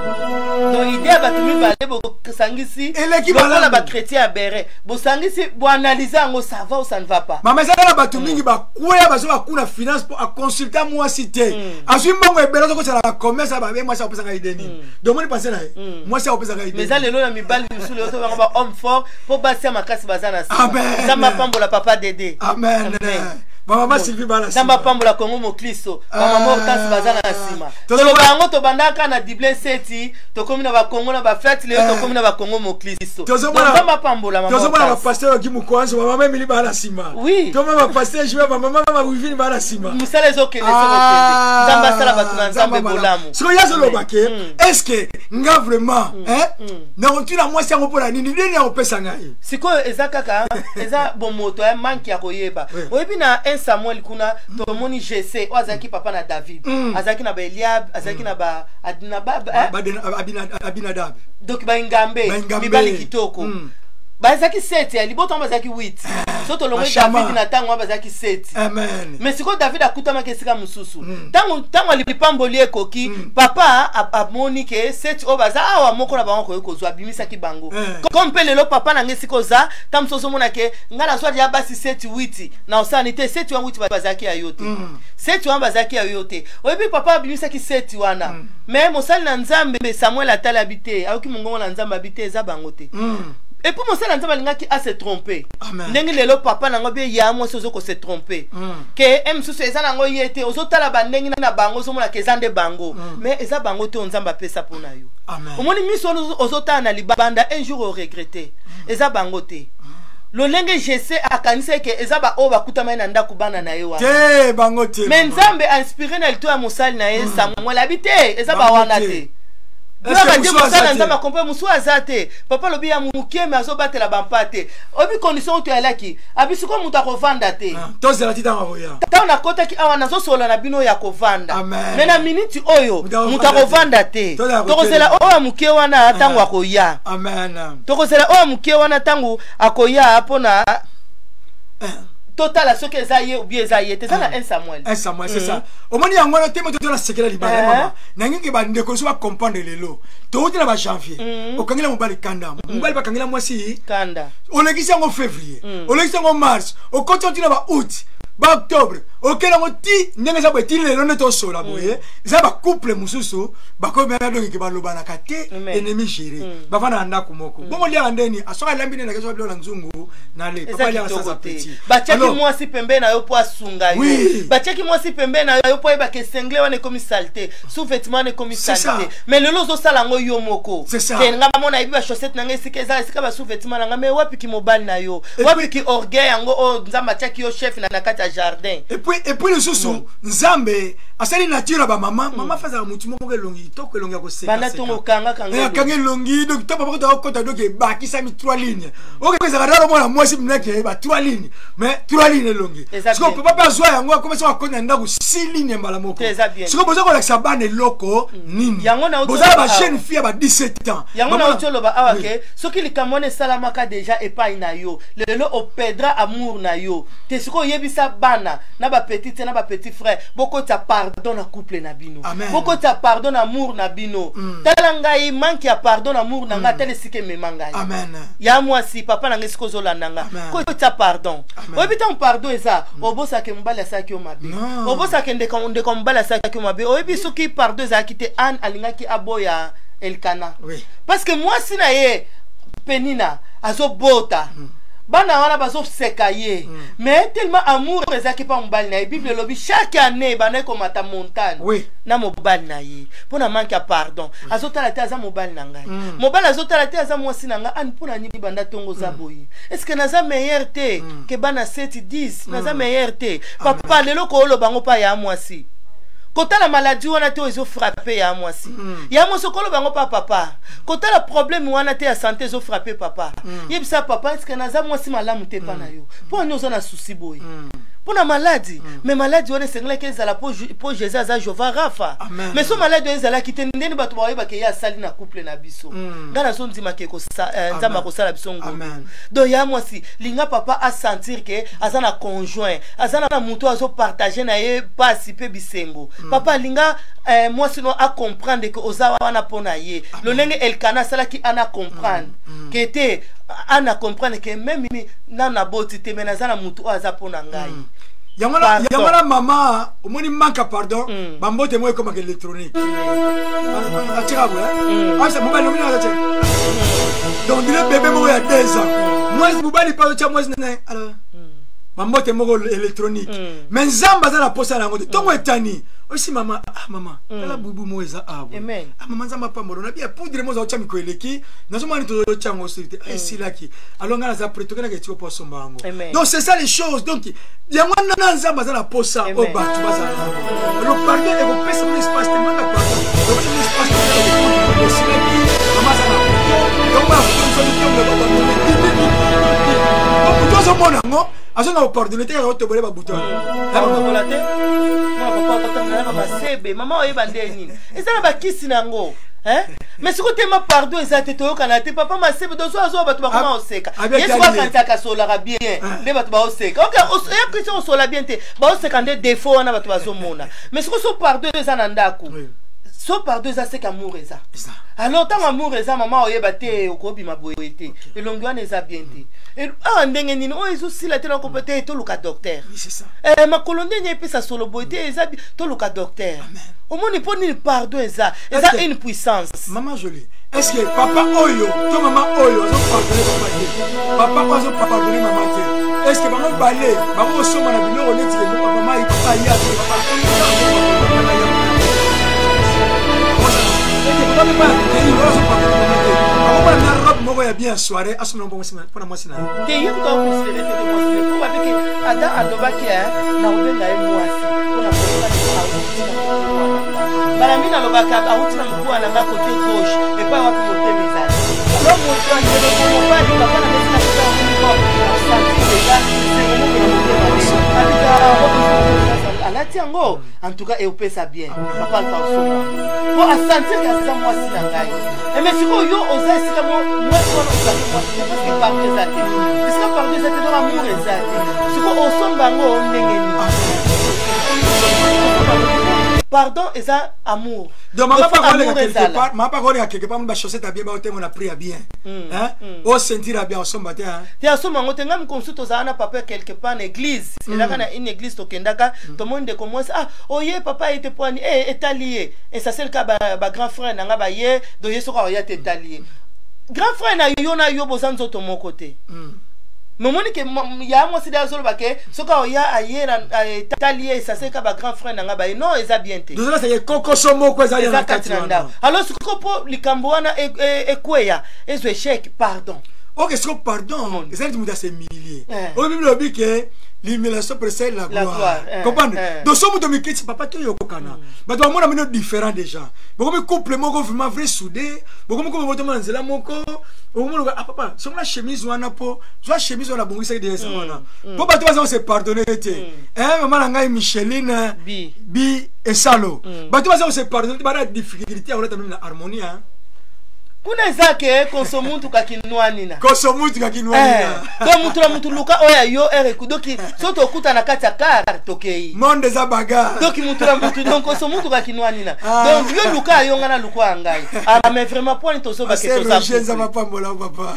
Donc idée ya bato mibale bosangisi Eleki lokola malamu. bachrétien ya bere bosangisi, boanalyse yango, ça va ou ça ne va pas. Mama, eza na bato mingi bakweya, bazo bakuna finance mpo aconsulte mwasi te. Azwi mbongo ebele, azokosala bacommerce, babe mwasi akopesaka idée nini? Donc moni pense na ye, mwasi akopesaka Mais idée. eza lelo na mibali misusu, lelo tobango ba homme fort, mpo basi ya makasi baza na nsima. Amen. Nzambe apambola papa Dede. Amen. Amen. Bamama Sylvie bana. Nzambe apambola Kongo moklisto, bamama Hortense baza na nsima. Toloba yango, tobandaka na Dublin seti, tokomi na bakongo na bafete lelo, tokomi na bakongo moklisto. Nzambe apambola mama Tozomona Hortense. bapasteur oki mokwanzo, bamama Emili baa na nsima. Tomona bapasteur Juin, bamama mama Wivine baa na nsima. Mosala ezokende, ezokokende. Nzambe asala bato na Nzambe bolamu. Sikoyo ye azoloba ke est ce que nga vraiment, hein, nakotuna mwasi yango mpona nini? Nini akopesa ngai? Sikoyo eza kaka eza bomoto ya manque ya koyeba. Oyebi na 1 Samuel kuna tomoni Jese oyo azalaki papa na David. Azalaki na baEliab, azalaki na ba na ba eh? Abinadab. Donc baingambe. Baingambe. Mibali kitoko. Bazalaki 7 ya libota wana, bazalaki 8. So tolongoli Bashama. David na ntango wana bazalaki 7. Amen. Mais sikoyo David akutamaki esika mosusu. Ntango lipamboli ekoki, papa amoni ke sept oyo baza awa, moko na bango akoki kozwa, abimisaki bango. Comme mpe lelo papa na ngai esika oza, ntango mosusu ozomona ke ngai nazwa deya basi 7 8 na osani te. 7 wana 8 bazalaki ya yo te. 7 wana bazalaki ya yo te. Oyebi papa abimisaki 7 wana, mais mosali na Nzambe Samuel atali, abi te, ayoki mongongo na Nzambe, abi te, eza bango te. Et puis mosali na Nzambe alingaki ase trompe. Amen. Ndenge lelo papa nango bie ya mwasi ozo kose trompe ke e mosusu eza nango ye te, ozotala bandenge na bango, ozomona ke eza nde bango, mais eza bango te oyo Nzambe apesa mpo na yo. Amen. Omoni miso wana ozotala na libanda, un jour oregrete. Eza bango te. Lolenge Jese akanisi eke eza baoyo bakutamaki na ndako, bana na ye wana. Te, bango te. Mais mama. Nzambe ainspiré na lito ya mosali na ye Samuel, abi te, eza Bango bawana te. te. Est-ce que Gloire à Dieu. mosusu Mosali aza na te? Nzambe akompe mosusu aza te. Papa alobi ya moke me azobatela bampa te. Oyebi condition oyo toyalaki, abi sikoyo moto akovanda te. Ah, tozela ti ntango akoya. Ntango nakotaki awa, nazosolola na bino ya kovanda. Amen. Mais na miniti oyo Moto moto akovanda te. Tozala Tokozela kotelema. oyo ya moke wana ntango akoya. Amen. Tokozela oyo ya moke wana ntango akoya, mpona totala soki eza ye ou bien eza ye te. Eza na 1 Samuel. Un Samuel, c'est ça. Omoni yango wana te, moto tona sekela libala. Mama nangingi, bandeko so bacomprendre lelo, touti na bajanvier, okangela mobali kanda, mobali bakangela mwasi kanda. Olekisi yango février, olekisi yango mars, okoti yango ntina ba août, baoctobre, okende yango ti ndenge eza boye, ti lelo nde tosola boye. Eza bacouple mosusu bakomi donke balobanaka te. Amen. Ennemi géré, bavanda na ndako moko bongo, liaka ndeni asoki alambi nde nakesoka biloko na nzungu na le papa Eza aliaka kitoko sans te. appétit. Batiaki Alors, mwasi pembeni na yo mpo asunga yo. Batiaki mwasi pembeni na yo mpo oyebaka esengle wana ekomi saleté, sous-vêtement wana ekomi C'est ça. saleté. Mais lelo ozosala yango yo moko. C'est ça. Ke nga mona yebi bachaussette na ngai esika eza, esika basous-vêtement na ngai, mais wapi ki mobali na yo? Et Wapi ki orgueil yango oyo Nzambe atiaki yo chef na kati ya jardin? Et puis lisusu, Nzambe Asali nature ya bamama. Mama fa azala motu moko elongi kitoko, elongi ya koseka, ntongo okangakanga. Akanga elongi. Donc to papa kota okota, donc ebakisami trois lignes. Oke ezalaka nano mwana mwasi minake ba trois lignes, mais trois lignes elongi. Sikoyo papa mpe azwa yango, akoma soki akota na ndako, six lignes mbala moko. Sikoyo boza kolakisa bana eloko nini? Boza na bajeune fille ya ba 17 ans. Yango nauti oloba awa ke soki likambo wana esalamaka deja epai na yo, lelo operdre amour na yo te. Sikoyo oyebisa bana na bapetit na bapetit frère, bokotisa pardon na couple na bino, bokotisa pardon na amour na bino. Tala ngai, manque ya pardon na amour na ngai, tala esika emema ngai. Ya mwasi, papa na ngai, esika ozolanda nga, kotisa pardon. Oyebi, ntango pardon eza, obosaka mobali asalaki yo mabe, obosaka ndeko mobali asalaki yo mabe. Oyebi, soki pardon ezalaki te, Anne alingaki aboya Elkana, parce que mwasi na ye Penina azobota, bana wana bazoseka ye. Mais tellement amour ezalaki mpa mobali na ye, Bible elobi chaque année bandaki komata montagne na mobali na ye. Mpo na manque ya pardon, azotala te aza mobali na ngai, mobali azotala te aza mwasi na ngai. Ani mpo na nini banda ntongo oza boye? Est ce que naza meilleur te ke bana 7 10? Naza meilleur te? Papa, lelo kooloba yango mpa ya mwasi, kotala maladie wana te oyo ezofrappe ya mwasi. Ya mwasi, okoloba yango mpa papa, kotala problème wana te ya santé ezofrappe papa. Yebisa papa: est-ce naza mwasi malamu te epa na yo? Mpo ani oza na souci boye mpo na maladie? Mais maladie wana esengelaki ezala mpo Jésus aza Jehova Rafa. Mais so maladie oyo ezalaki te, ndeni bato bayebaka ye asali na couple na biso? Ngai nazondimaka Nzambe akosala biso ngolu. Donc ya mwasi, linga papa asentir ke aza na conjoint, aza na motu azopartage na ye pasi mpe bisengo. Papa, alinga mwasi no acomprendre ke oza wana mpo na ye, lolenge Elkana asalaki ana comprendre ke te, ana comprendre ke même nano aboti te, mais naza na motu oyo aza mpo na ngai. Yango wana, mama, omoni manque pardon, bambote moko ekomaka électronique. Atiaka boye abisa mobali omoni aza tia, donc dire bébé moko ya 2 ans. Mwasi, mobali mpe azotya mwasi na alors bambote moko électronique. Mais Nzambe aza na posa na yango te. Ntongo etani osi mama: "Ah mama, tala bubu moko eza awa." "Ah mama, Nzambe apambola na bia poudre mo ozotya mikolo eleki, nazomona nini tozotya yango osili te esilaki. Alors ngai naza prêt, tokendaka etiko mpo asomba yango." Donc c'est ça les choses. Donc yango wana, Nzambe aza na posa oyo bato bazala yango. Alors pardon ekopesa bino espace te. Manque pardon ekopesa bino espace te. Esilaki, mama aza na donc moto azomona yango, azonga kopardonne te, kaka otobole babuto. Otobola te, mwana papa akotanga na masebe. Mama, oyeba nde nini eza na bakisi na yango, mais sikoyo tema pardon eza te, toyokana te. Papa, masebe dozo azwa, bato bakoma oseka. Ye sikoyo akanisaka asolaka bien, nde bato baoseka. Ok, oya soki osola bien te, baoseka nde défaut wana bato bazomona. Mais sikoyo so pardon eza na ndako, so pardon eza, seke amour eza. Alors ntango amour eza, mama, oyeba te okobima boye te, elongi wana eza bien te, awa ndenge nini oyo ezosila te, nakopa te, toluka docteur. Makolo ndenge epesa solo boye te, eza toluka docteur. Omoni mpo nini? Pardon eza une puissance. Mama Jolie, est ce que papa oyo to mama oyo azopardonne papa te, papa oyo azopardonne mama te, est ce que bango mibale bango kosomba na biloko neti ke mama, papa ye ate, papa papa mpe akei oyo azopardonne mama te, akomona na robe moko ya bien soirée, asomba mpona mwasi na ye? Te, ye kuta aconsidere te mwasi te, po babiki Adam alobaki na kobenga ye mwasi mpona mbala mingi alobaka awuti na mokuwa na nga côté gauche, epai wapi motema ezali. Alors moto andeleko mobali, papa na besi na kota asentir déjà esengo moko na motema abika alati yango. En tout cas eopesa bien papa Alpha osomba po asentir ke aza mwasi na ngai. Mais sikoyo yo oza esika mwasi wana ozali mwasi te, parce que pardon eza te. Esika pardon eza te, donc amour eza te. Sikoyo osomba yango ndenge nini? Pardon eza amour. Donc mama, pa quelque part, mama, pa koleka quelque part, bachaussette ya bien, baotengo na prix ya bien, osentir ya bien, osomba te. Te, asomba yango te. Ngai mokonsu tozala na papa quelque part na église, ezalaka na une église, tokendaka, tomoni ndeko mwasi: "Ah, oye papa ye te poani e etali ye." Essentiel ka bagrand frère na nga baye, donc ye soki aoya te, etali ye. Grand frère na yo na yo boza nzoto moko te. Mais omoni ke ya mwasi de azoloba ke soki aoya aye etali ye, essentiel ka bagrand frère na nga baye. Non, eza bien te. Kokoso moko eza kati na ndako. Alors sikoyo mpo likambo wana ekweya, ezwa échec, pardon. Ok, siko pardon eza neti moto as'humilie. Oyo Bible elobi ke L'humiliation précède la La gloire. gloire, eh, Comprendre? eh. Donc so moto mikiti papa toyokokana, bato bamona bino différent déjà, bokomi couple moko vraiment vrai soudé, bokomi couple moko tomona nzela moko, okomona ah papa, songola chemise wana, po zwa chemise wana, bongisaki déjà eza wana, po bato baza kose pardonner te. Eh, mama na ngai Micheline Bi. Bi esalo, bato baza kose pardonner te, bana difficulté ya kolata meme na harmonie, hein. Kuna eza ke konso mutu kakinwanina. Koso mutu kakinwanina. Donc mutu na mutu luka oyo ya yo ere doki so tokuta na kati ya kar tokei. Monde eza bagarre. Donc mutu na mutu, donc konso mutu kakinwanina. Ah. Donc yo luka ya yo, nga na luka ya ngai. Ah, mais vraiment, poni tozobake Ase toza Roger, nzambe couple? apambola papa.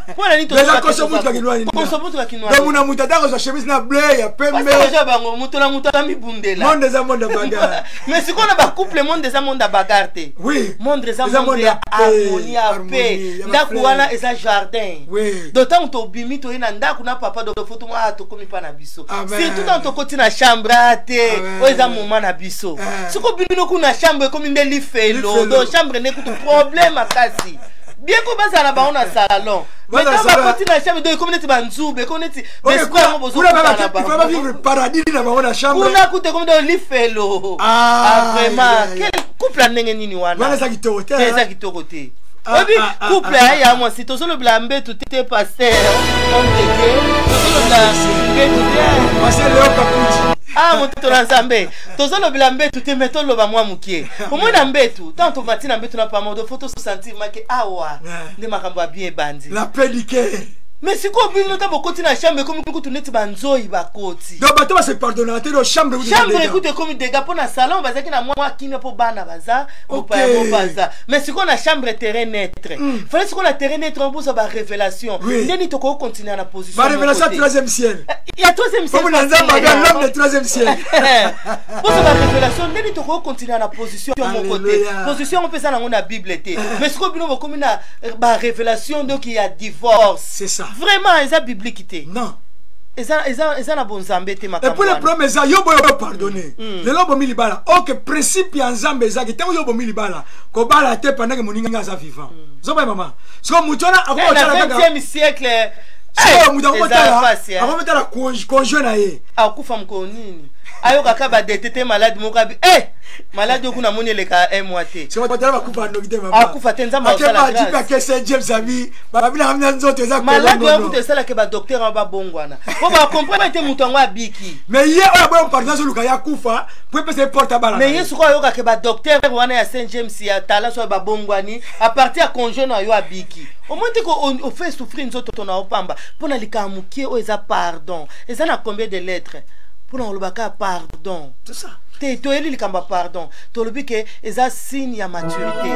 Mpona nini Eza tozobake koso toza mutu kakinwanina. couple? Konso mutu Donc kakinwanina. muna mutu ata kozwa chemise na bleu ya pembe. Pasteur, bango mutu na mutu amibundela. Monde eza monde ya bagarre. Mais sikoyo na bacouple, monde eza monde ya bagarre te. Monde eza Eza monde monde ya ya paix, harmonie, ya harmonie, paix. ya Ndako bafleur. wana eza jardin. Oui. Donc ntango tobimi, toye na ndako na papa, do fo tomo ah, tokomi mpa na biso. Amen. Surtout ntango tokoti na chambre, a te, Amen. oyo eza moment na biso. Eh. Siko bino kuna, chambre ekomi nde lifelo. Lifelo. Donc chambre nde kutu problème makasi, bien ko bazala na bango na salon, mais Bazala ntango salon. bakoti na chambre, donc ekomi neti banzube, ekomi neti Ok, esprit yango kuna bozokutana na kuna bavivre bango. paradis na bango na chambre. Kuna kutu ekomi nde lifelo. Ah, Ah, vraiment. yeah. Quel couple ya ndenge nini wana? Wana eza kitoko te, Te, hein? eza kitoko te. Ah, Oyebi ah, ah, couple ah, ya ya mwasi, tozolobela mbetu te, pasteur homme de Dieu, tozolobela mbetu te. Pasteur Leo Kaputi. Ah, moto na Nzambe, tozolobela mbetu te, me toloba mwa mokie. Omoi na mbetu, ntango tomati na mbetu na pamodo, fo tosentir make awa nde makambo ya bien ebandi. La paix du cœur. Mais sikoyo bino ntango bokoti na chambre, ekomi kutu neti banzoi bakoti. Donc bato base pardonnaka te, donc chambre ekuti Chambre dégâts. ekutu ekomi dégâts, mpo na salon bazalaki na mwa kimia, mpo bana baza, mopaya mo baza, mais sikoyo na chambre, terrain neutre. Fallait sikoyo na terrain neutre oboza barévélation. Ndeni tokoki continuer na position Barévélation moko te. troisième ciel. Ya troisième ciel. Po mona Nzambe aga l'homme de troisième ciel. Poso barévélation, ndeni tokoki continuer na position moko te. Alléluia. Position yango mpe eza nango na Bible te, mais sikoyo bino bokomi na barévélation, donc ya divorce. C'est ça. Vraiment, eza biblique te. Non. Eza na bonzambe te Et makambo puis le wana. problème eza yo boyo pardonner lelo, bomi libala. Ok, principe ya Nzambe ezaki ntango yo bomi libala, kobala te pendant que moninga aza vivant. Zoba mama, siko motu wana Eh, na akokotala kaka 20e siècle. sikoyo moto Eza akokotala pasi, eh. akokotala conjoint na ye. Akufa mokolo nini? Ayokaka badete te, maladi moko abi e maladi oyo kuna moni eleka un mois te. Siko batala bakufa noki te, mama. Akufa te, Nzambe akosala Akeba grâce. jipe akese James abi babinaka mina nzoto eza Maladi oyo kolongono. kutu esalaka badocteur yango babongwana, mpo bacomprendre ete moto yango abiki. Mais ye oyo aboyo pardon, azoluka ye akufa po epesa ye porte abala Mais na ye. ye sikoyo ayokaka badocteur wana ya Saint James ya tala so babongwani à partir ya congé na yo abiki. Omoi te ko ofe souffrir nzoto na opamba mpo na likambo mokie oyo eza pardon. Eza na combien de lettres mpona kolobaka pardon? C'est ça. Te, toyeli likambo ya pardon, tolobi ke eza signe ya maturité.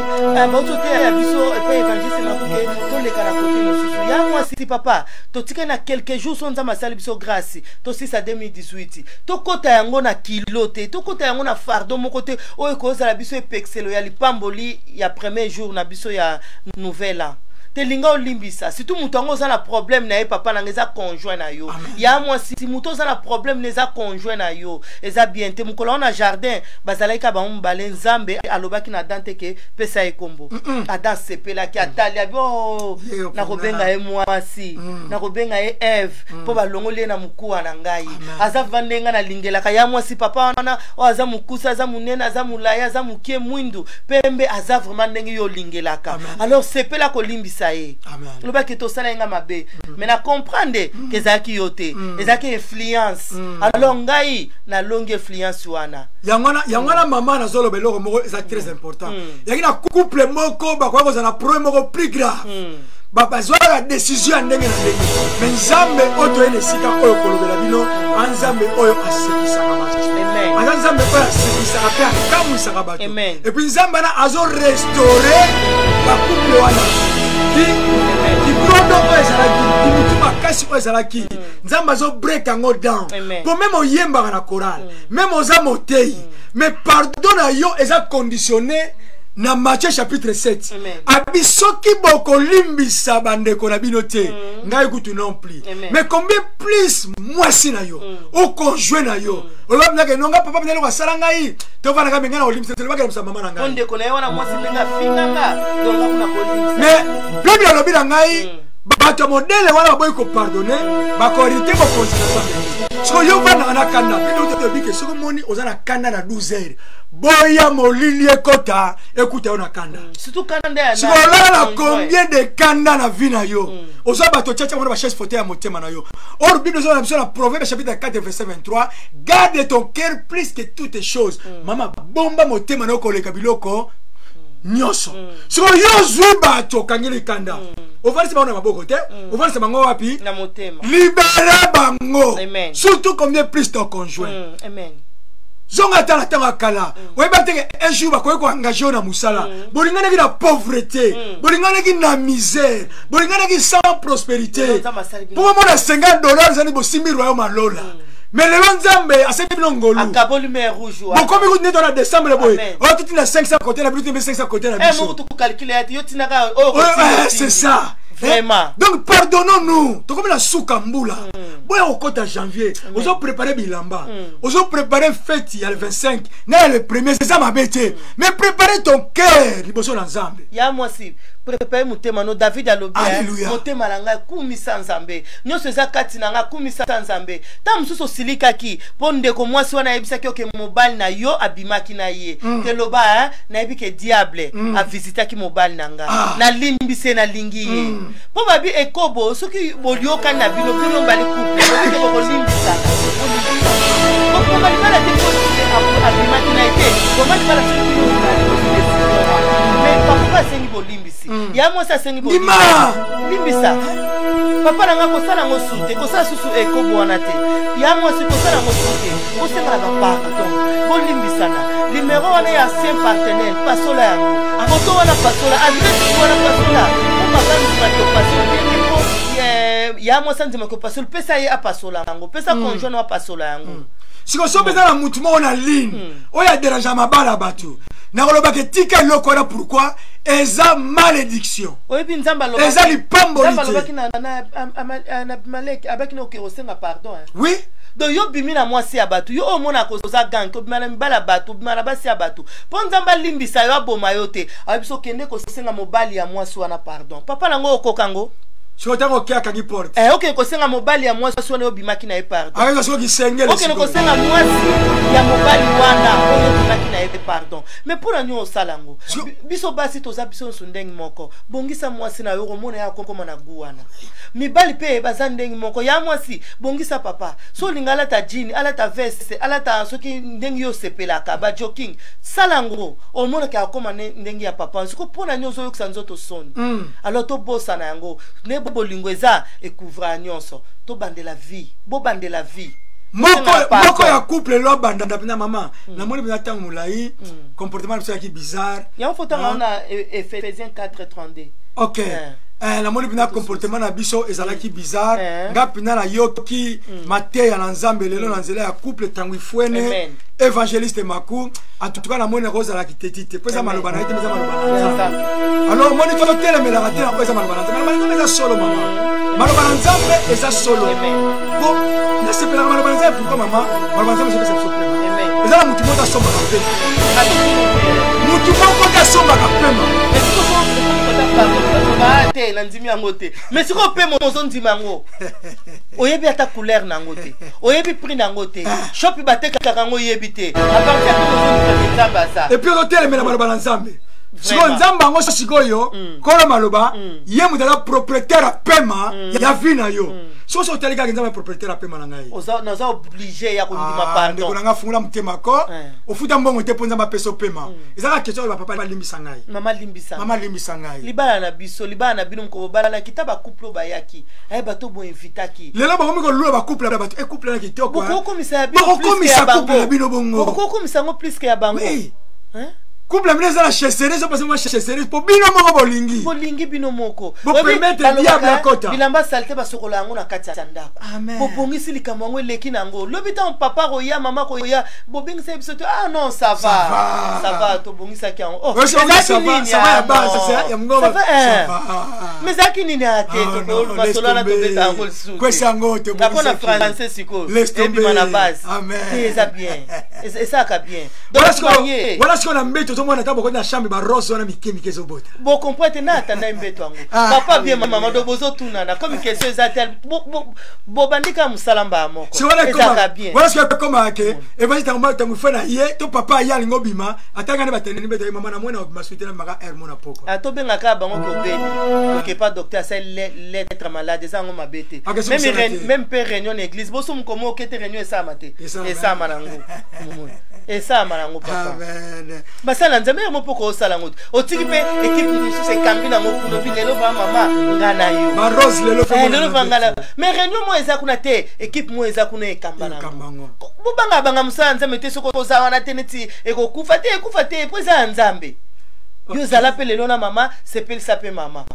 Bauti oteya biso epai évangéliste Makuke, toleka na kote mosusu ya mwasi. Papa, totikali na quelques jours, so Nzambe asali biso grâce, tosisa 2018, tokɔta yango na kilo te, tokɔta yango na fardeau moko te oyo ekozala biso epekiselo ya lipamboli ya premier jour na biso ya nouvel an te. Linga olimbisa, surtout moto yango oza na problème na ye. Papa nanga, eza conjoint na yo. Ya mwasi, moto oza na problème na eza conjoint na yo, eza bien te. Mokolo wana na jardin bazalaki ka bango mibale. Nzambe alobaki na Adam te ke pesa ye kombo. Adam asepelaki, atali abi o Ye opona. Nakobenga ye mwasi, nakobenga ye Eve, mpo balongoli ye na mokuwa na ngai. Aza va ndenge nalingelaka. Ya mwasi, papa wana oyo aza mokusa, aza monene, aza molai, aza mokie, mwindu, pembe, aza vraiment ndenge yo olingelaka. Amen. Alors sepela kolimbisa ye. Amen. Olobaki tosala ye nga mabe, mais na comprendre ke ezalaki yo te, ezalaki influence. Alors ngai nalongi influence wana. Yango wana mama, nazoloba eloko moko eza très important. Yaki na couple moko bakoki kozala na problème moko plus grave, bazwaka décision ya ndenge na ndenge, mais Nzambe oyo toye na esika oyo kolobela bino a Nzambe oyo asekisaka bato. Amen. Aza Nzambe oyo asekisaka mpe akamwisaka bato. Amen. Et puis Nzambe wana azorestaurer bacouple wana kibrodo oyo ezalaki, kimutu makasi oyo ezalaki, Nzambe azobreak yango down. Amen. Po même oyembaka na chorale, même oza motei, mais pardon na yo eza conditionné na Matthieu chapitre 7. Amen. Abi soki bokolimbisa bandeko na bino te, ngai kutu non plus. Amen. Mais combien plus mwasi na yo o conjoint na yo, oloba mnake nonga papa mneloko asala ngai, tovandaka me ngai na kolimbisa te, olobaki na mama na Po ngai. ndeko na ye wana mwasi ndenge afingaka, donc akuna kolimbisa. Mais Bible alobi na ngai. Bato ya modele wana baboyi kopardonner, bakohériter bokonzi na Nzambe te. Sikoyo yo ovandaka na kanda, mpe toyebi ke soki omoni oza na kanda na 12 heures, boya molili ekota ekuta yo na kanda. Surtout kanda nde ya Sikoyo olala na combien de kanda na vie na yo? Ozwa bato otiatia wana bachaise fauteuil ya motema na yo. Or Bible eza na biso na Proverbe chapitre 4 verset 23: "Garde ton cœur plus que toutes choses." Mama, bomba motema na yo koleka biloko nyonso. Sikoyo yo ozwi bato, okangeli kanda, ovandisi bango na maboko te, ovandisa bango wapi? Na motema. Libere bango. Amen. Surtout combien plus ton conjoint. Amen. Zonga ata na ntango ya kala, oyeba teke un jour bakoki koengager yo na mosala. Bolinganaki na pauvreté, bolinganaki na misère, bolinganaki sans prospérité. Lelo Nzambe asali bino. Mpo bomona 50 dollar ezali bosimbi royaume alola. Mais lelo Nzambe asali bino ngolu. Akaboli mer Rouge wana. Bokomi kutu nde to na décembre boye. Amen. Oyo totina 500 kote na bino, totina 500 kote na Eh, biso. Moko tokocalculer ya te, yo tinaka oyo. Ouais, ouais, c'est ça. Vraiment. Eh, donc pardonnons-nous. Tokomi na suka mbula, boya kokota janvier, ozoprépare bilamba, ozoprépare fête ya le 25 na ya le premier. Eza mabe te, mais préparer ton cœur liboso na Nzambe. Ya mwasi, prépare motema no. David alobi, eh, Alléluia. motema na ngai, kumisa Nzambe. Nyonso eza kati na ngai, kumisa Nzambe. Ntango mosusu osilikaki mpo ndeko mwasi wana ayebisaki oke mobali na yo abimaki na ye te. Loba, eh, nayebi ke diable avisitaki mobali na ngai. Ah. Nalimbisi ye, nalingi ye. Mpo babi ekobo, soki boliokani na bino, bino mbali couple, bobi ke bokolimbisana, bokoma libala te. Mpo abimaki na ye te, boma libala. Soki bino mibali bozwi décision wana, mais papa asengi bolimbisi, ya mwasi asengi Ndima. bolimbisi, limbisa papa na nga, kosala yango su te, kosala susu ekobo wana te. Ya mwasi, kosala yango su te, kosengana bapardon, bolimbisana. Numero wana ya ancien partenaire, pasola yango. Foto wana, pasola. Adresse wana, pasola. Po papa ndimaki opasola te, mpo ya mwasi andimaki opasola, pesa ye apasola yango, pesa conjoint no apasola yango. Sikoyo soki eza na mutu moko na ligne oyo adérange mabala ya bato, nakolobaka etika eloko wana. Pourquoi? Eza malédiction. Oyebi Nzambe Eza lipamboli Nzambe te. alobaki na Abimelek, abaki na oke kosenga pardon, hein. Oui. Donc yo bimi na mwasi ya bato, yo oyo omonaka oza gang, obima na mibali ya bato, obima na basi ya bato, mpo Nzambe alimbisa yo, aboma yo te. Ayebi so okende kosenga mobali ya mwasi wana pardon. Papa nango, okoka ngo? Sikoyo ntango oke, akangi porte. Eh, okende kosenga mobali ya mwasi wana oyo obimaki na ye pardon. Ayoka soki kisengele. Okende kosenga mwasi ya mobali wana oyo obimaki na ye pardon. Mais mpo na nini osala yango? Biso basi toza biso nyonso ndenge moko. Bongisa mwasi na yo, komona ya kokoma na gu wana. Mibali mpe baza ndenge moko. Ya mwasi, bongisa papa. So olinga alata jean, alata veste, alata soki ndenge yo osepelaka, bajogging, sala yango, omonaka akoma ndenge ya papa. Siko mpo na nini ozoyokisa nzoto soni? Alors tobosana yango. Ne bolingo eza ecouvra nyonso. Tobandela vie, bobandela vie. Moko Bosengana pardon. moko ya couple lo abanda mpenza. Mama, namoni mpenza ntango molai comportement na biso yaki bizarre. Yango fo tanga wana, Ephésiens 4 32. Ok. Eh. Eh, namoni mpenza comportement na biso ezalaki bizarre. Eh. Nga mpenza nayoki mateya na Nzambe lelo na nzela ya couple Ntango Ifwene, Amen. évangéliste Maku. En tout cas namoni nakozalaki teti te, mpo eza Amen. maloba na ye te, mpo eza maloba na Ya Nzambe. Nzambe. Alors omoni, totelemelaka te na mpo eza maloba na Nzambe. Maloba na Nzambe eza solo, mama. Maloba na Nzambe eza solo. Amen. Po nasepelaka maloba na Nzambe. Pourquoi, mama? Maloba na Nzambe ezopesa biso pema. Amen. Eza na motu moko asombaka pema, motu moko te asombaka pema. Pardon te, nandimi yango te. Mais sikoyo mpe ozondima yango, oyebi ata couleur na yango te, oyebi prix na yango te, shopi batekaka yango oyebi te. À partir ya mpe ozondimaka Nzambe aza. Et puis ozotelemela maloba na Nzambe. Sikoyo Nzambe yango sikoyo, kolo maloba, ye moto aza propriétaire ya pema ya vie na yo. Soki so otali kaka Nzambe propriétaire ya pema na ngai, Naza obligé ya kondima. Ah, ndeko Pardon. na nga, fungola motema ko. Ofuta mbongo te mpo Nzambe apesa opema. Eza kaka question oyo bapapa balimbisa ngai. Mama, limbisa. Mama, limbisa ngai. Libala na biso, libala na bino, mokolo bobalanaki, ta bacouple oyo bayaki, aye bato boinvitaki. Lelo bakomi kolula bacouple ya bato. E couple na kitoko, hein. Bokokomisa ya bino plus que Bokokomisa ya couple na bango. bino bongo. Bokokomisa yango plus que ya bango. Oui. Hein? Couple na bino eza na chesserie, ezopesa mwa chesserie mpo bino moko bolingi. Bolingi bino moko. Bopermettre Oyebi, diable balobaka, akota. bilamba saleté basokola yango na kati ya ndako. Amen. Bobongisi likambo yango, eleki na yango. Lobi ntango papa koya, mama koya, bobengisa biso te: "Ah non, ça Ça va, va. ça va, tobongisaki yango." Oh, Ouais, c'est vrai, ezalaki ça va, nini? ça va ya Ah, base, non. c'est ya mongoma. Ça va, hein. Ça va. Mais ezalaki nini? Ate Ah, non, laisse masolo wana tomber. tobeta yango lisusu te. Kwesa yango, Nako na tobongisaki. français sikoyo Laisse tomber. ebima na base. Amen. Te, eza bien. Esalaka bien. Voilà Donc sikoyo maye voilà sikoyo na mbeto. Bozomona ata bokoti na chambre, barose wana mike mike ezobota. Bocomprendre te na atanda mbeto yango. Ah, papa bien, oui, mama oui. Do bozotunana comme question eza te, bobandi kaka mosala mbala moko. Si wana Ezalaka bien. Wana soki ekoma ke évangile, tango tango fe na ye to papa ye alingi obima, atanga nde batendeni mbeto ye, mama na mwana obima soki te na maka aire mona poko. Ah, tobengaka bango kobeli okepa docteur asali lettre malade, eza yango mabe te. Ah, kasi Même mosala te. Même mpe réunion na église, bosomi komo oke te, réunion esalama te. Esalama. Esalama nango, esalama nango, papa. Amen. Basala Nzambe yango mpo koosala yango te, otiki mpe équipe mosusu ekambi nango kuna, obi lelo ba mama nga na yo. Barose lelo fe Eh, mona lelo na vanga mbeto. na mais réunion mo eza kuna te, équipe mo eza kuna ekamba Ekamba nango. yango. Bobanga banga mosala ya Nzambe te. Soki oza wana te, neti ekokufa te, ekufa te po eza ya Nzambe. Yo ozala mpe lelo na mama, sepelisa mpe mama.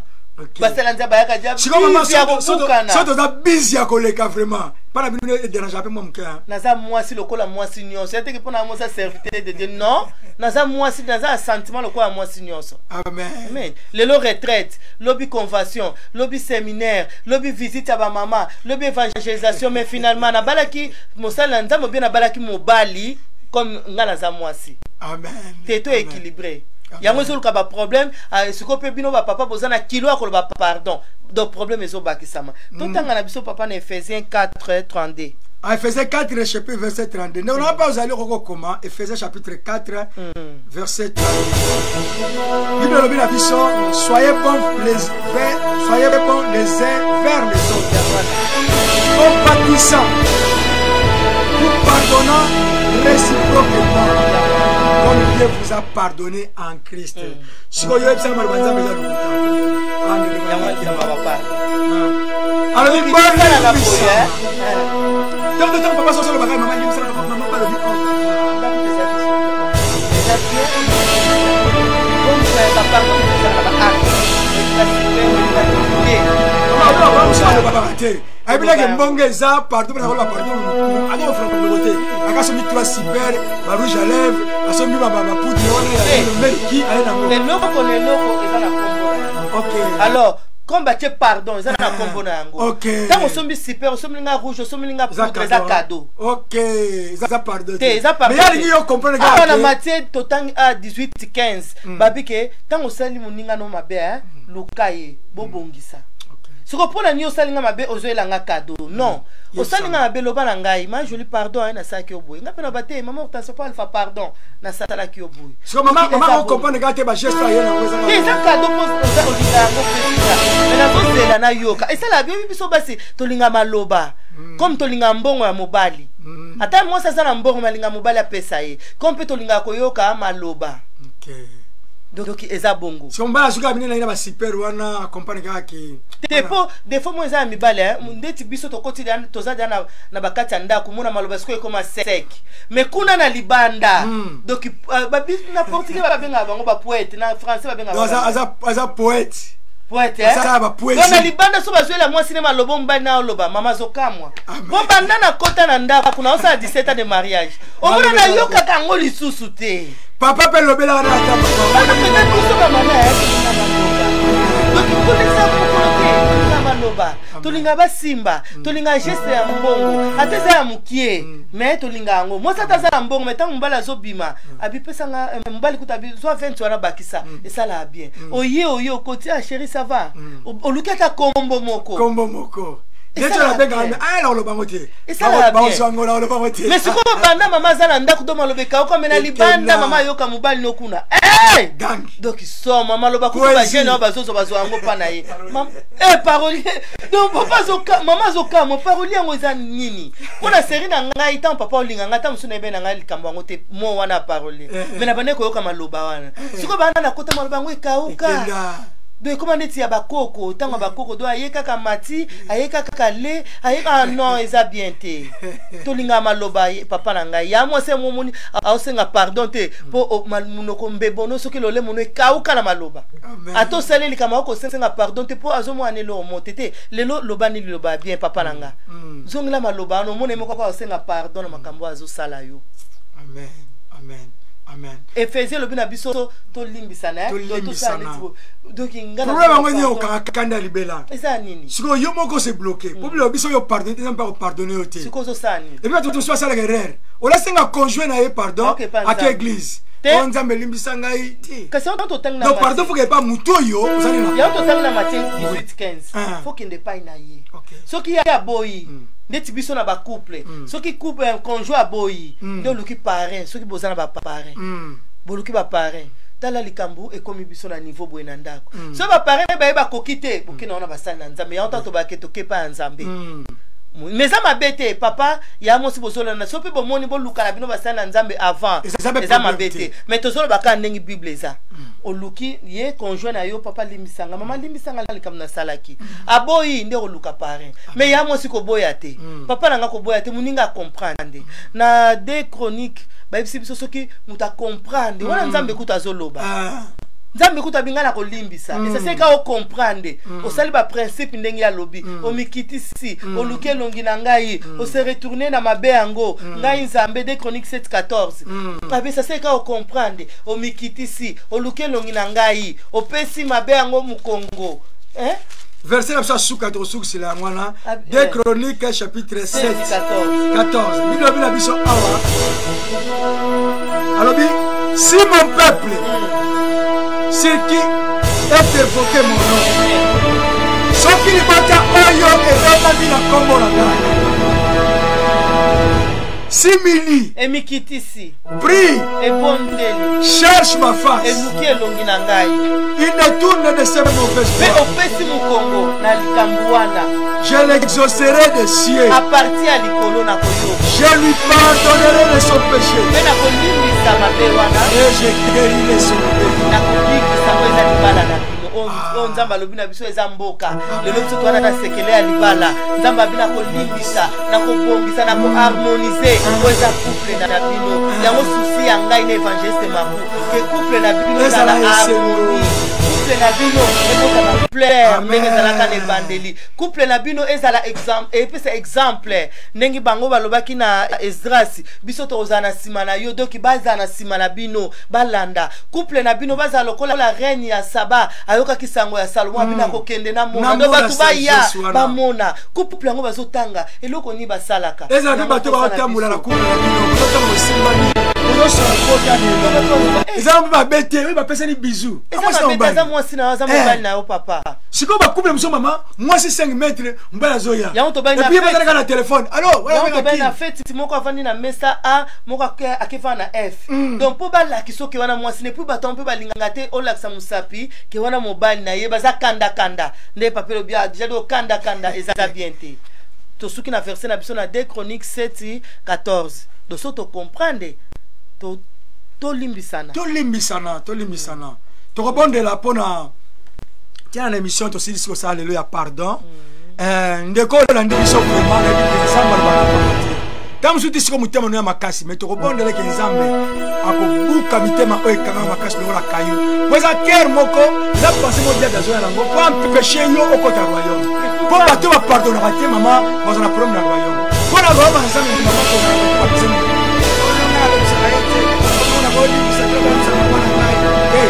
Basala Nzambe ayaka dia Sikoyo mama, busy ya so kobukana. Toza busy ya koleka vraiment mpa na bino, edérange mpe mwa moke, hein. Naza mwasi lokola mwasi nyonso, ya teke mpo na mwasi serviteur de Dieu, non, naza mwasi, naza na sentiment lokola mwasi nyonso. Amen. Amen. Lelo retraite, lobi convention, lobi séminaire, lobi visite ya bamama, lobi évangélisation, mais finalement nabalaki mosali na Nzambe obie nabalaki mobali comme nga naza mwasi. Amen. Te to Amen. équilibré. Amen. Yango ezoluka baproblème. Ah, sikoyo mpe bino bapapa boza na kilo ya koloba pardon, donc problème ezobakisama. Totanga na biso, papa, na Éphésiens 4 32. Ah, Ephésiens 4 chapitre verset 32. Ndeko na mpe ozali okokoma Ephésiens chapitre 4 verset 32. Bible elobi na biso: soyez bons les uns vers les autres, compatissant, vous pardonnant réciproquement comme Dieu vous a pardonné en Christ. Sikoyo oyebisaka maloba Nzambe eza lokuta. Ah, ndeko na Yango ngai. nzamba bapardon. Alobi Esalaka boye, bolimbisa. eh? Ntango ntango papa soso olobaka mama limbisa, mama balobi oh. Ndako eza biso, eza bien. Bapardon ezalaka ba acte, te. Alobaka te, ayebelaki mbongo eza pardon mpona koloba pardon, ata kofula koloko te. Akasombi trois super barouge à lèvre, asombi bapoudre wana ya meliki, aye nango. Eloko na eloko eza na kombo na yango. Alors comme batie pardon, eza na kombo na yango. Ntango osombi super, osombi nga rouge, osombi nga poudre, eza cadeau. Ok, eza pardon. Te, eza pardon. Mais alingi yo comprendre. Awa na Matthieu totangi a 18 15, babi ke ntango osali moninga no mabe, luka ye, bobongisa. Siko mpo na nini osali nga mabe, ozoyelanga cadeau? Non, osali nga mabe, loba na ngai: ma Jolie, pardon, aye nasalaki yo boye. Nga mpe na te, mama Hortense, po Alpha, pardon, nasalaki yo boye. Siko mama, mama ocomprendre kaka te bageste aye nango. Te, eza cadeau mpo oza kolinga yango pesika, me nazozela nayoka. Esala biyobi biso basi tolinga maloba comme tolinga mbongo ya mobali. Ata mwasi aza na mbongo, malinga mobali apesa ye, comme mpe tolingaka koyoka maloba. Donc eza bongo. Siko mobali azuki abine na ye na basuper wana, acomprendre kaka ke Te, mpo défaut mo eza ya mibale, ndeti biso tokoti toza deya na bakati ya ndako, mona maloba sikoyo ekoma sec, mais kuna na libanda, donc na portugais babengaka bango bapoète, na français babengaka aza poète. Poète. Asala bapoésie. Na libanda so bazwela mwasi ne maloba, mobali na oloba, mama azokamwa po banda na kota na ndako na osala 17 ans de mariage, omona nayokaka yango lisusu te. Papa mpe lobelaka na ata papa. Bana peut-être biso bamama ya tolinga maloba, donc kolekisa mokolo te, tolinga maloba, tolinga basimba, tolinga geste ya mbongo, ata eza ya mokie, mais tolinga yango. Mwasi ata aza na mbongo, mais ntango mobali azobima, abipesanga mobali kuta abi zwa 20 wana, bakisa, esalaka bien. Oye oye okoti: ah chéri, ça va? Oluki ata kombo moko. Kombo moko neti oyo nabengaka, aya na kolobango te. Esalaka bien. Bazwango na kolobango te. Mais sikoyo banda mama aza na ndako, do maloba ekauka, me na libanda Ekenda. Mama ayoka mobali no kuna. Hey! Gang. Donc soma maloba kutu. Poésie. Bagene oyo bazozwa, bazwa yango mpa na ye. Parolier, donc papa azoka, mama azokamwa, parolier yango eza nini? Mpo na série na ngai, ntango papa olinga ngai, ntango mosusu nayebe na ngai likambo yango te, mo wana ya parolier, mais na bandeki koyoka maloba wana. Sikoyo banda nakota, maloba yango ekauka. Ekenda. Donc ekoma neti ya bakoko, ntango ya bakoko, donc aye kaka mati, aye kaka le aye. Ah non, eza bien te. Tolingaka maloba papa na ngai ya mwasi momoni aosenga pardon te mpo monoko mbebono, soki lolemo no ekauka na maloba. Amen. Ata osali likambo, akosenga pardon te mpo azomona eloko mo te. Te, lelo loba nini? Liloba bien, papa na nga. Zongela maloba wana, omona ye moko kaka osenga pardon na makambo oyo azosala yo. Amen, amen, amen. Efesie elobi na biso tolimbisana, eh? Tolimbisana. Tosala neti donc nga Problème yango nini? Okanga kanda ya libela. Eza nini? Sikoyo yo moko se bloqué po bilo biso yo pardonne te, eza mpe akopardonne yo te. Sikoyo ozosala nini? Et puis bato mosusu asalaka erreur, olasenga conjoint na ye pardon. Ok, pa ake Nzambe. Église. Te. O Nzambe limbisa ngai te. Kasi yango totangi na Donc pardon, faut que pas mutu oyo ozali na yango totangi na Matthieu 18 15. Ah. Faut kende epai na ye. Ok. Soki ye aboyi, ndeti biso na bacouple, soki couple conjoint aboyi, nde oluki parrain. Soki boza na baparrain, boluki baparrain. Tala likambo ekomi biso na niveau boye na ndako. Soki baparrain baye bakoki te, bokende wana basali na Nzambe. Yango ntango tobake tokepa ya Nzambe. Mais eza mabe te, papa ya mwasi, bozolanda. So mpe bomoni, boluka na bino basali na Nzambe avant. Eza mpe Eza problème mabe te. te, mais tozoloba kaka ndenge Bible eza. Oluki ye conjoint na yo: papa, limbisanga; mama, limbisanga likambo nasalaki. Aboyi, nde koluka parrain. Mais ya mwasi, koboya te. Papa na nga, koboya te. Moninga acomprendre. Na 2 Chronique bayebisi biso, soki moto acomprendre wana, Nzambe kutu azoloba. Ah. Nzambe kutu abinga na kolimbisa. Esaseli kaka ocomprendre, osali baprincipe ndenge alobi, omikitisi, oluki elongi na ngai, ose retourne na mabe yango, ngai Nzambe. 2 Chronique 7 14. Abe esaseli kaka ocomprendre, omikitisi, oluki elongi na ngai, opesi mabe yango mokongo, eh? Verset na biso ya suka, tokosukisela yango wana. Ah, 2 Chronique chapitre 7 14. 14. Bible alobi na biso awa, alobi: si mon peuple sur qui est évoqué mon nom, soki libota oyo ebengami na nkombo na ngai, s'humilie, emikitisi, prie, ebondeli, cherche ma face, eluki elongi na ngai, il détourne de ses mauvaises mpe voies, opesi mokongo na likambo wana, je l'exaucerai des cieux, à partir ya likolo na koyoka, je lui pardonnerai de son péché mpe nakolimbisa mabe wana, et je guérirai son pays. Nakobikisa ngo. Eza libala na bino. Oyo Nzambe alobi na biso eza mboka. Lelo biso towana na sekele ya libala. Nzambe abi nakolimbisa, nakobongisa, nakoharmonize oyo eza couple na bino. Yango souci ya ngai na évangéliste Maku, ke couple na bino ezala Ezala esengo. harmonie, couple na bino ekota fleur Amen. ndenge ezalaka na ebandeli, couple na bino ezala epesa exemple ndenge bango balobaki na Esdras: biso tokozala na nsima na yo. Donc bazala na nsima na bino, balanda couple na bino, bazala lokola la reine ya Saba ayokaki sango ya Salomo, abina akokende namona. Do Namona bato baya sagesse wana. bamona couple yango bazotanga eloko nini basalaka. Ezala mpe Yango bato tosala baotambola na biso. couple na bino, bozotambola osimbani, bozosala kota lelo, eza mpe mabe te oyo bapesani bizu. Eza mabe te, aza mwasi na yo, aza mobali na yo, papa. Sikoyo bacouple mosusu, mama mwasi 5 mètre, mobali azoya. Yango tobai na et puis fête. bazalaka na telefone alo. Yango tobai na feti, moko avandi na mesa A, moko akefanda na F. Donc mpo balakisa oke wana mwasi ne, puis bato mpe balingaka te olakisa mosapi ke wana mobali na ye. Baza kandakanda nde papa elobi: ah, déjà do kandakanda eza bien te. Tosuki na verset na biso na 2 Chronique 7 14. Donc so tocomprendre, tolimbisana. Tolimbisana, tolimbisana. Tokobondela mpona tina na émission tosilisi kosala lelo ya pardon. Ndeko oyo olandi biso, vraiment nayebi ke Nzambe alobaka pamba te. Ntango mosusu ti siko motema no ya makasi, mais tokobondeleke Nzambe akobuka mitema oyo ekangaka makasi lokola kayu, po eza kere moko, eza pensée moko diable azoya nango po empêche yo okota royaume. Mpo bato bapardonnaka te, mama, baza na problème na royaume. Mpo na royaume ya Nzambe, mama, kozala alobisaka ye te, nakolibisa te, balobisa mama na ngai te.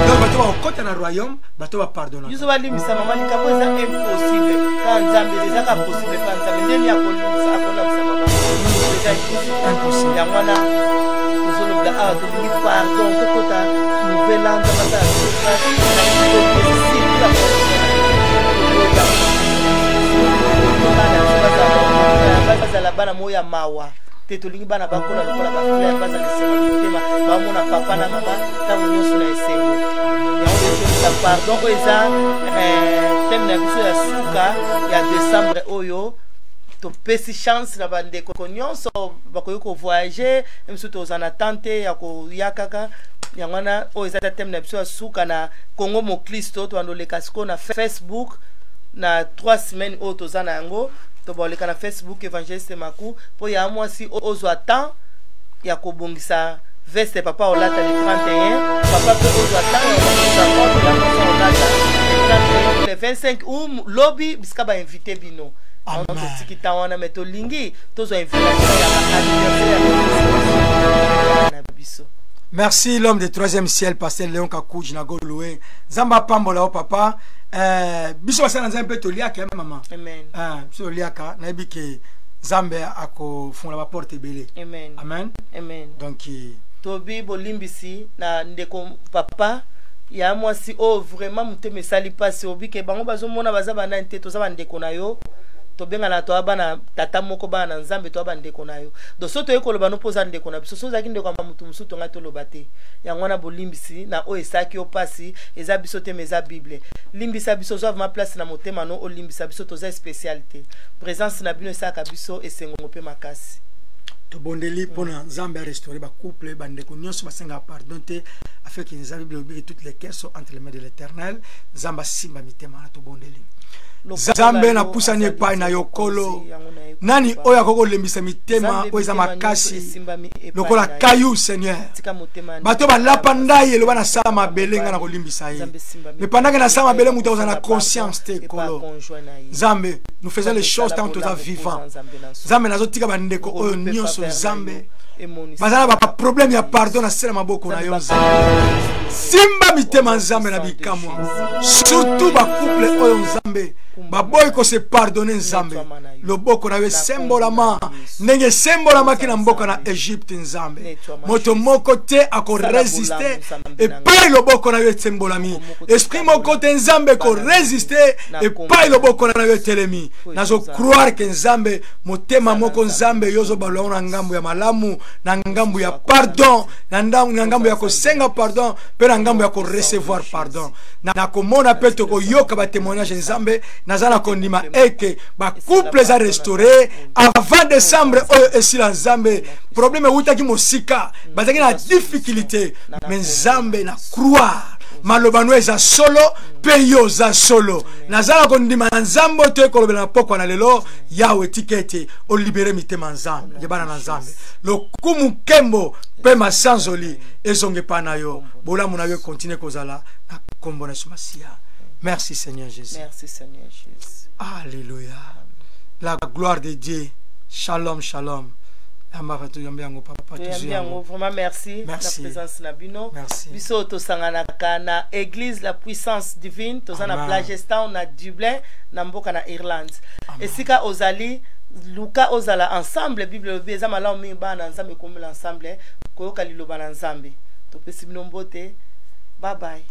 Donc bato bakokɔta na royaume, bato bapardonnaka. Biso balimbisa mama, likambo eza impossible ka Nzambe, ezaka possible pa Nzambe. Ndeni akolimbisa, akolakisa mama, eza impossible. Impossible. Yango wana tozolobela awa, tolingi pardon. Tokota nouvel an, Nzambe asala biso grâce na bana biso bazala bana moko ya mawa te. Tolingi bana bakola lokola bafleur, bazala esengo na motema, bamona papa na mama ntango nyonso na esengo. Yango nde tolisa pardon. Oyo eza thème na biso ya suka ya décembre oyo. Topesi chance na bandeko nyonso bakoki kovoyage, biso tozala na temps te ya koya kaka. Yango wana oyo eza thème na biso ya suka na Congo Moklisto. Tobanda oleka sikoyo na Facebook na 3 semaines oyo toza na yango. Tobaoleka na Facebook évangéliste Maku, mpo ya mwasi ozwa temps ya kobongisa veste papa olata le 31, papa mpe ozwa temps ya kobongisa robe ya mwasi olata le 31, le 25 ou lobi bisika bainvite bino. Amen. Totiki temps wana, mais tolingi tozwa invitation ya baanniversaire ya na biso. Merci l'homme de troisième ciel, pasteur Léon Kakuji na Goloué. Nzambe apambola yo, papa. Biso basala Nzambe mpe toliaka ya mama. Amen. Biso toliaka, nayebi ke Nzambe akofungola baporte ebele. Amen. Amen. Amen. Donc Tobi bolimbisi na ndeko papa ya mwasi oyo, vraiment motema esali mpasi. Obike bango bazomona baza banani te, toza bandeko na yo, tobengana, toya bana tata moko, bana na Nzambe, toya bandeko na yo. Donc so toyei koloba no mpo oza ndeko na biso. So ozalaki ndeko ya motu mosusu, tongai toloba te. Yango wana bolimbisi na oyo esalaki yo mpasi. Eza biso te, mais eza Bible. Limbisa biso, ozwa vraiment place na motema no, olimbisa biso. Toza spécial te. Présence na bino esalaka biso esengo mpe makasi. Tobondeli mpona Nzambe arestaure bacouple, bandeko nyonso basengaka pardon te, afin que Nzambe, Bible elobi, toutes les cœurs sont entre les mains de l'Éternel. Nzambe asimba mitema na. Tobondeli. Nzambe, napusani epai na yo, Kolo. Nani oyo akoki kolembisa mitema oyo eza makasi lokola kayu? Seigneur, bato balapa ndai, eloba nasala mabele, ngai na kolimbisa ye, mais pendant que nasala mabele, moto akozala na conscience te. Kolo Nzambe, nous faisons les choses tant toza vivant. Nzambe, nazotika bandeko oyo nyonso, Nzambe, baza na baproblème ya pardon, nasela maboko na yo. Nzambe, simba mitema, Nzambe, na bikamwa, surtout bacouple oyo, Nzambe, baboyi kose pardonner. Nzambe, loboko na yo esembolama ndenge esembolamaki na mboka na Egypte. Nzambe, moto moko te akoresiste epai loboko na yo esembolami. Esprit moko te, Nzambe, koresiste epai loboko na yo etelemi. Nazocroire que, Nzambe, motema moko, Nzambe, yo ozobalola yango na ngambo ya malamu, na ngambo ya pardon, na ngambo ya kosenga pardon mpe na ngambo ya korecevoir pardon. Nakomona mpe tokoyoka batémoignage. Nzambe, naza na kondima eke bacouple eza restauré avant décembre oyo esila. Nzambe, problème ewutaki mosika, bazalaki na difficulté, mais Nzambe, na croire maloba no eza solo mpe yo oza solo. Naza na kondima na Nzambe oyo toyekolobela na pokwa na lelo. Yawe, tika ete olibere mitema, Nzambe, ya bana na Nzambe. Lokumu, nkembo mpe masanzoli ezonga epai na yo. Bolamu na yo ekontinue kozala na nkombo na Yesu Masiya. Merci Seigneur Jésus. Merci Seigneur Jésus. Alléluia, la gloire de Dieu. Shalom, shalom. Yambaka, toyambi yango, papa. Toyambi yango vraiment. Merci, merci na présence na bino. Merci. Biso tosanganaka na église La Puissance Divine. Toza na Blanchardstown, na Dublin, na mboka na Irlande. Esika ozali, luka ozala ensemble. Bible elobi eza malamu mingi bana na Nzambe ekomela ensemble koyoka liloba na Nzambe. Topesi bino mbote. Bye bye.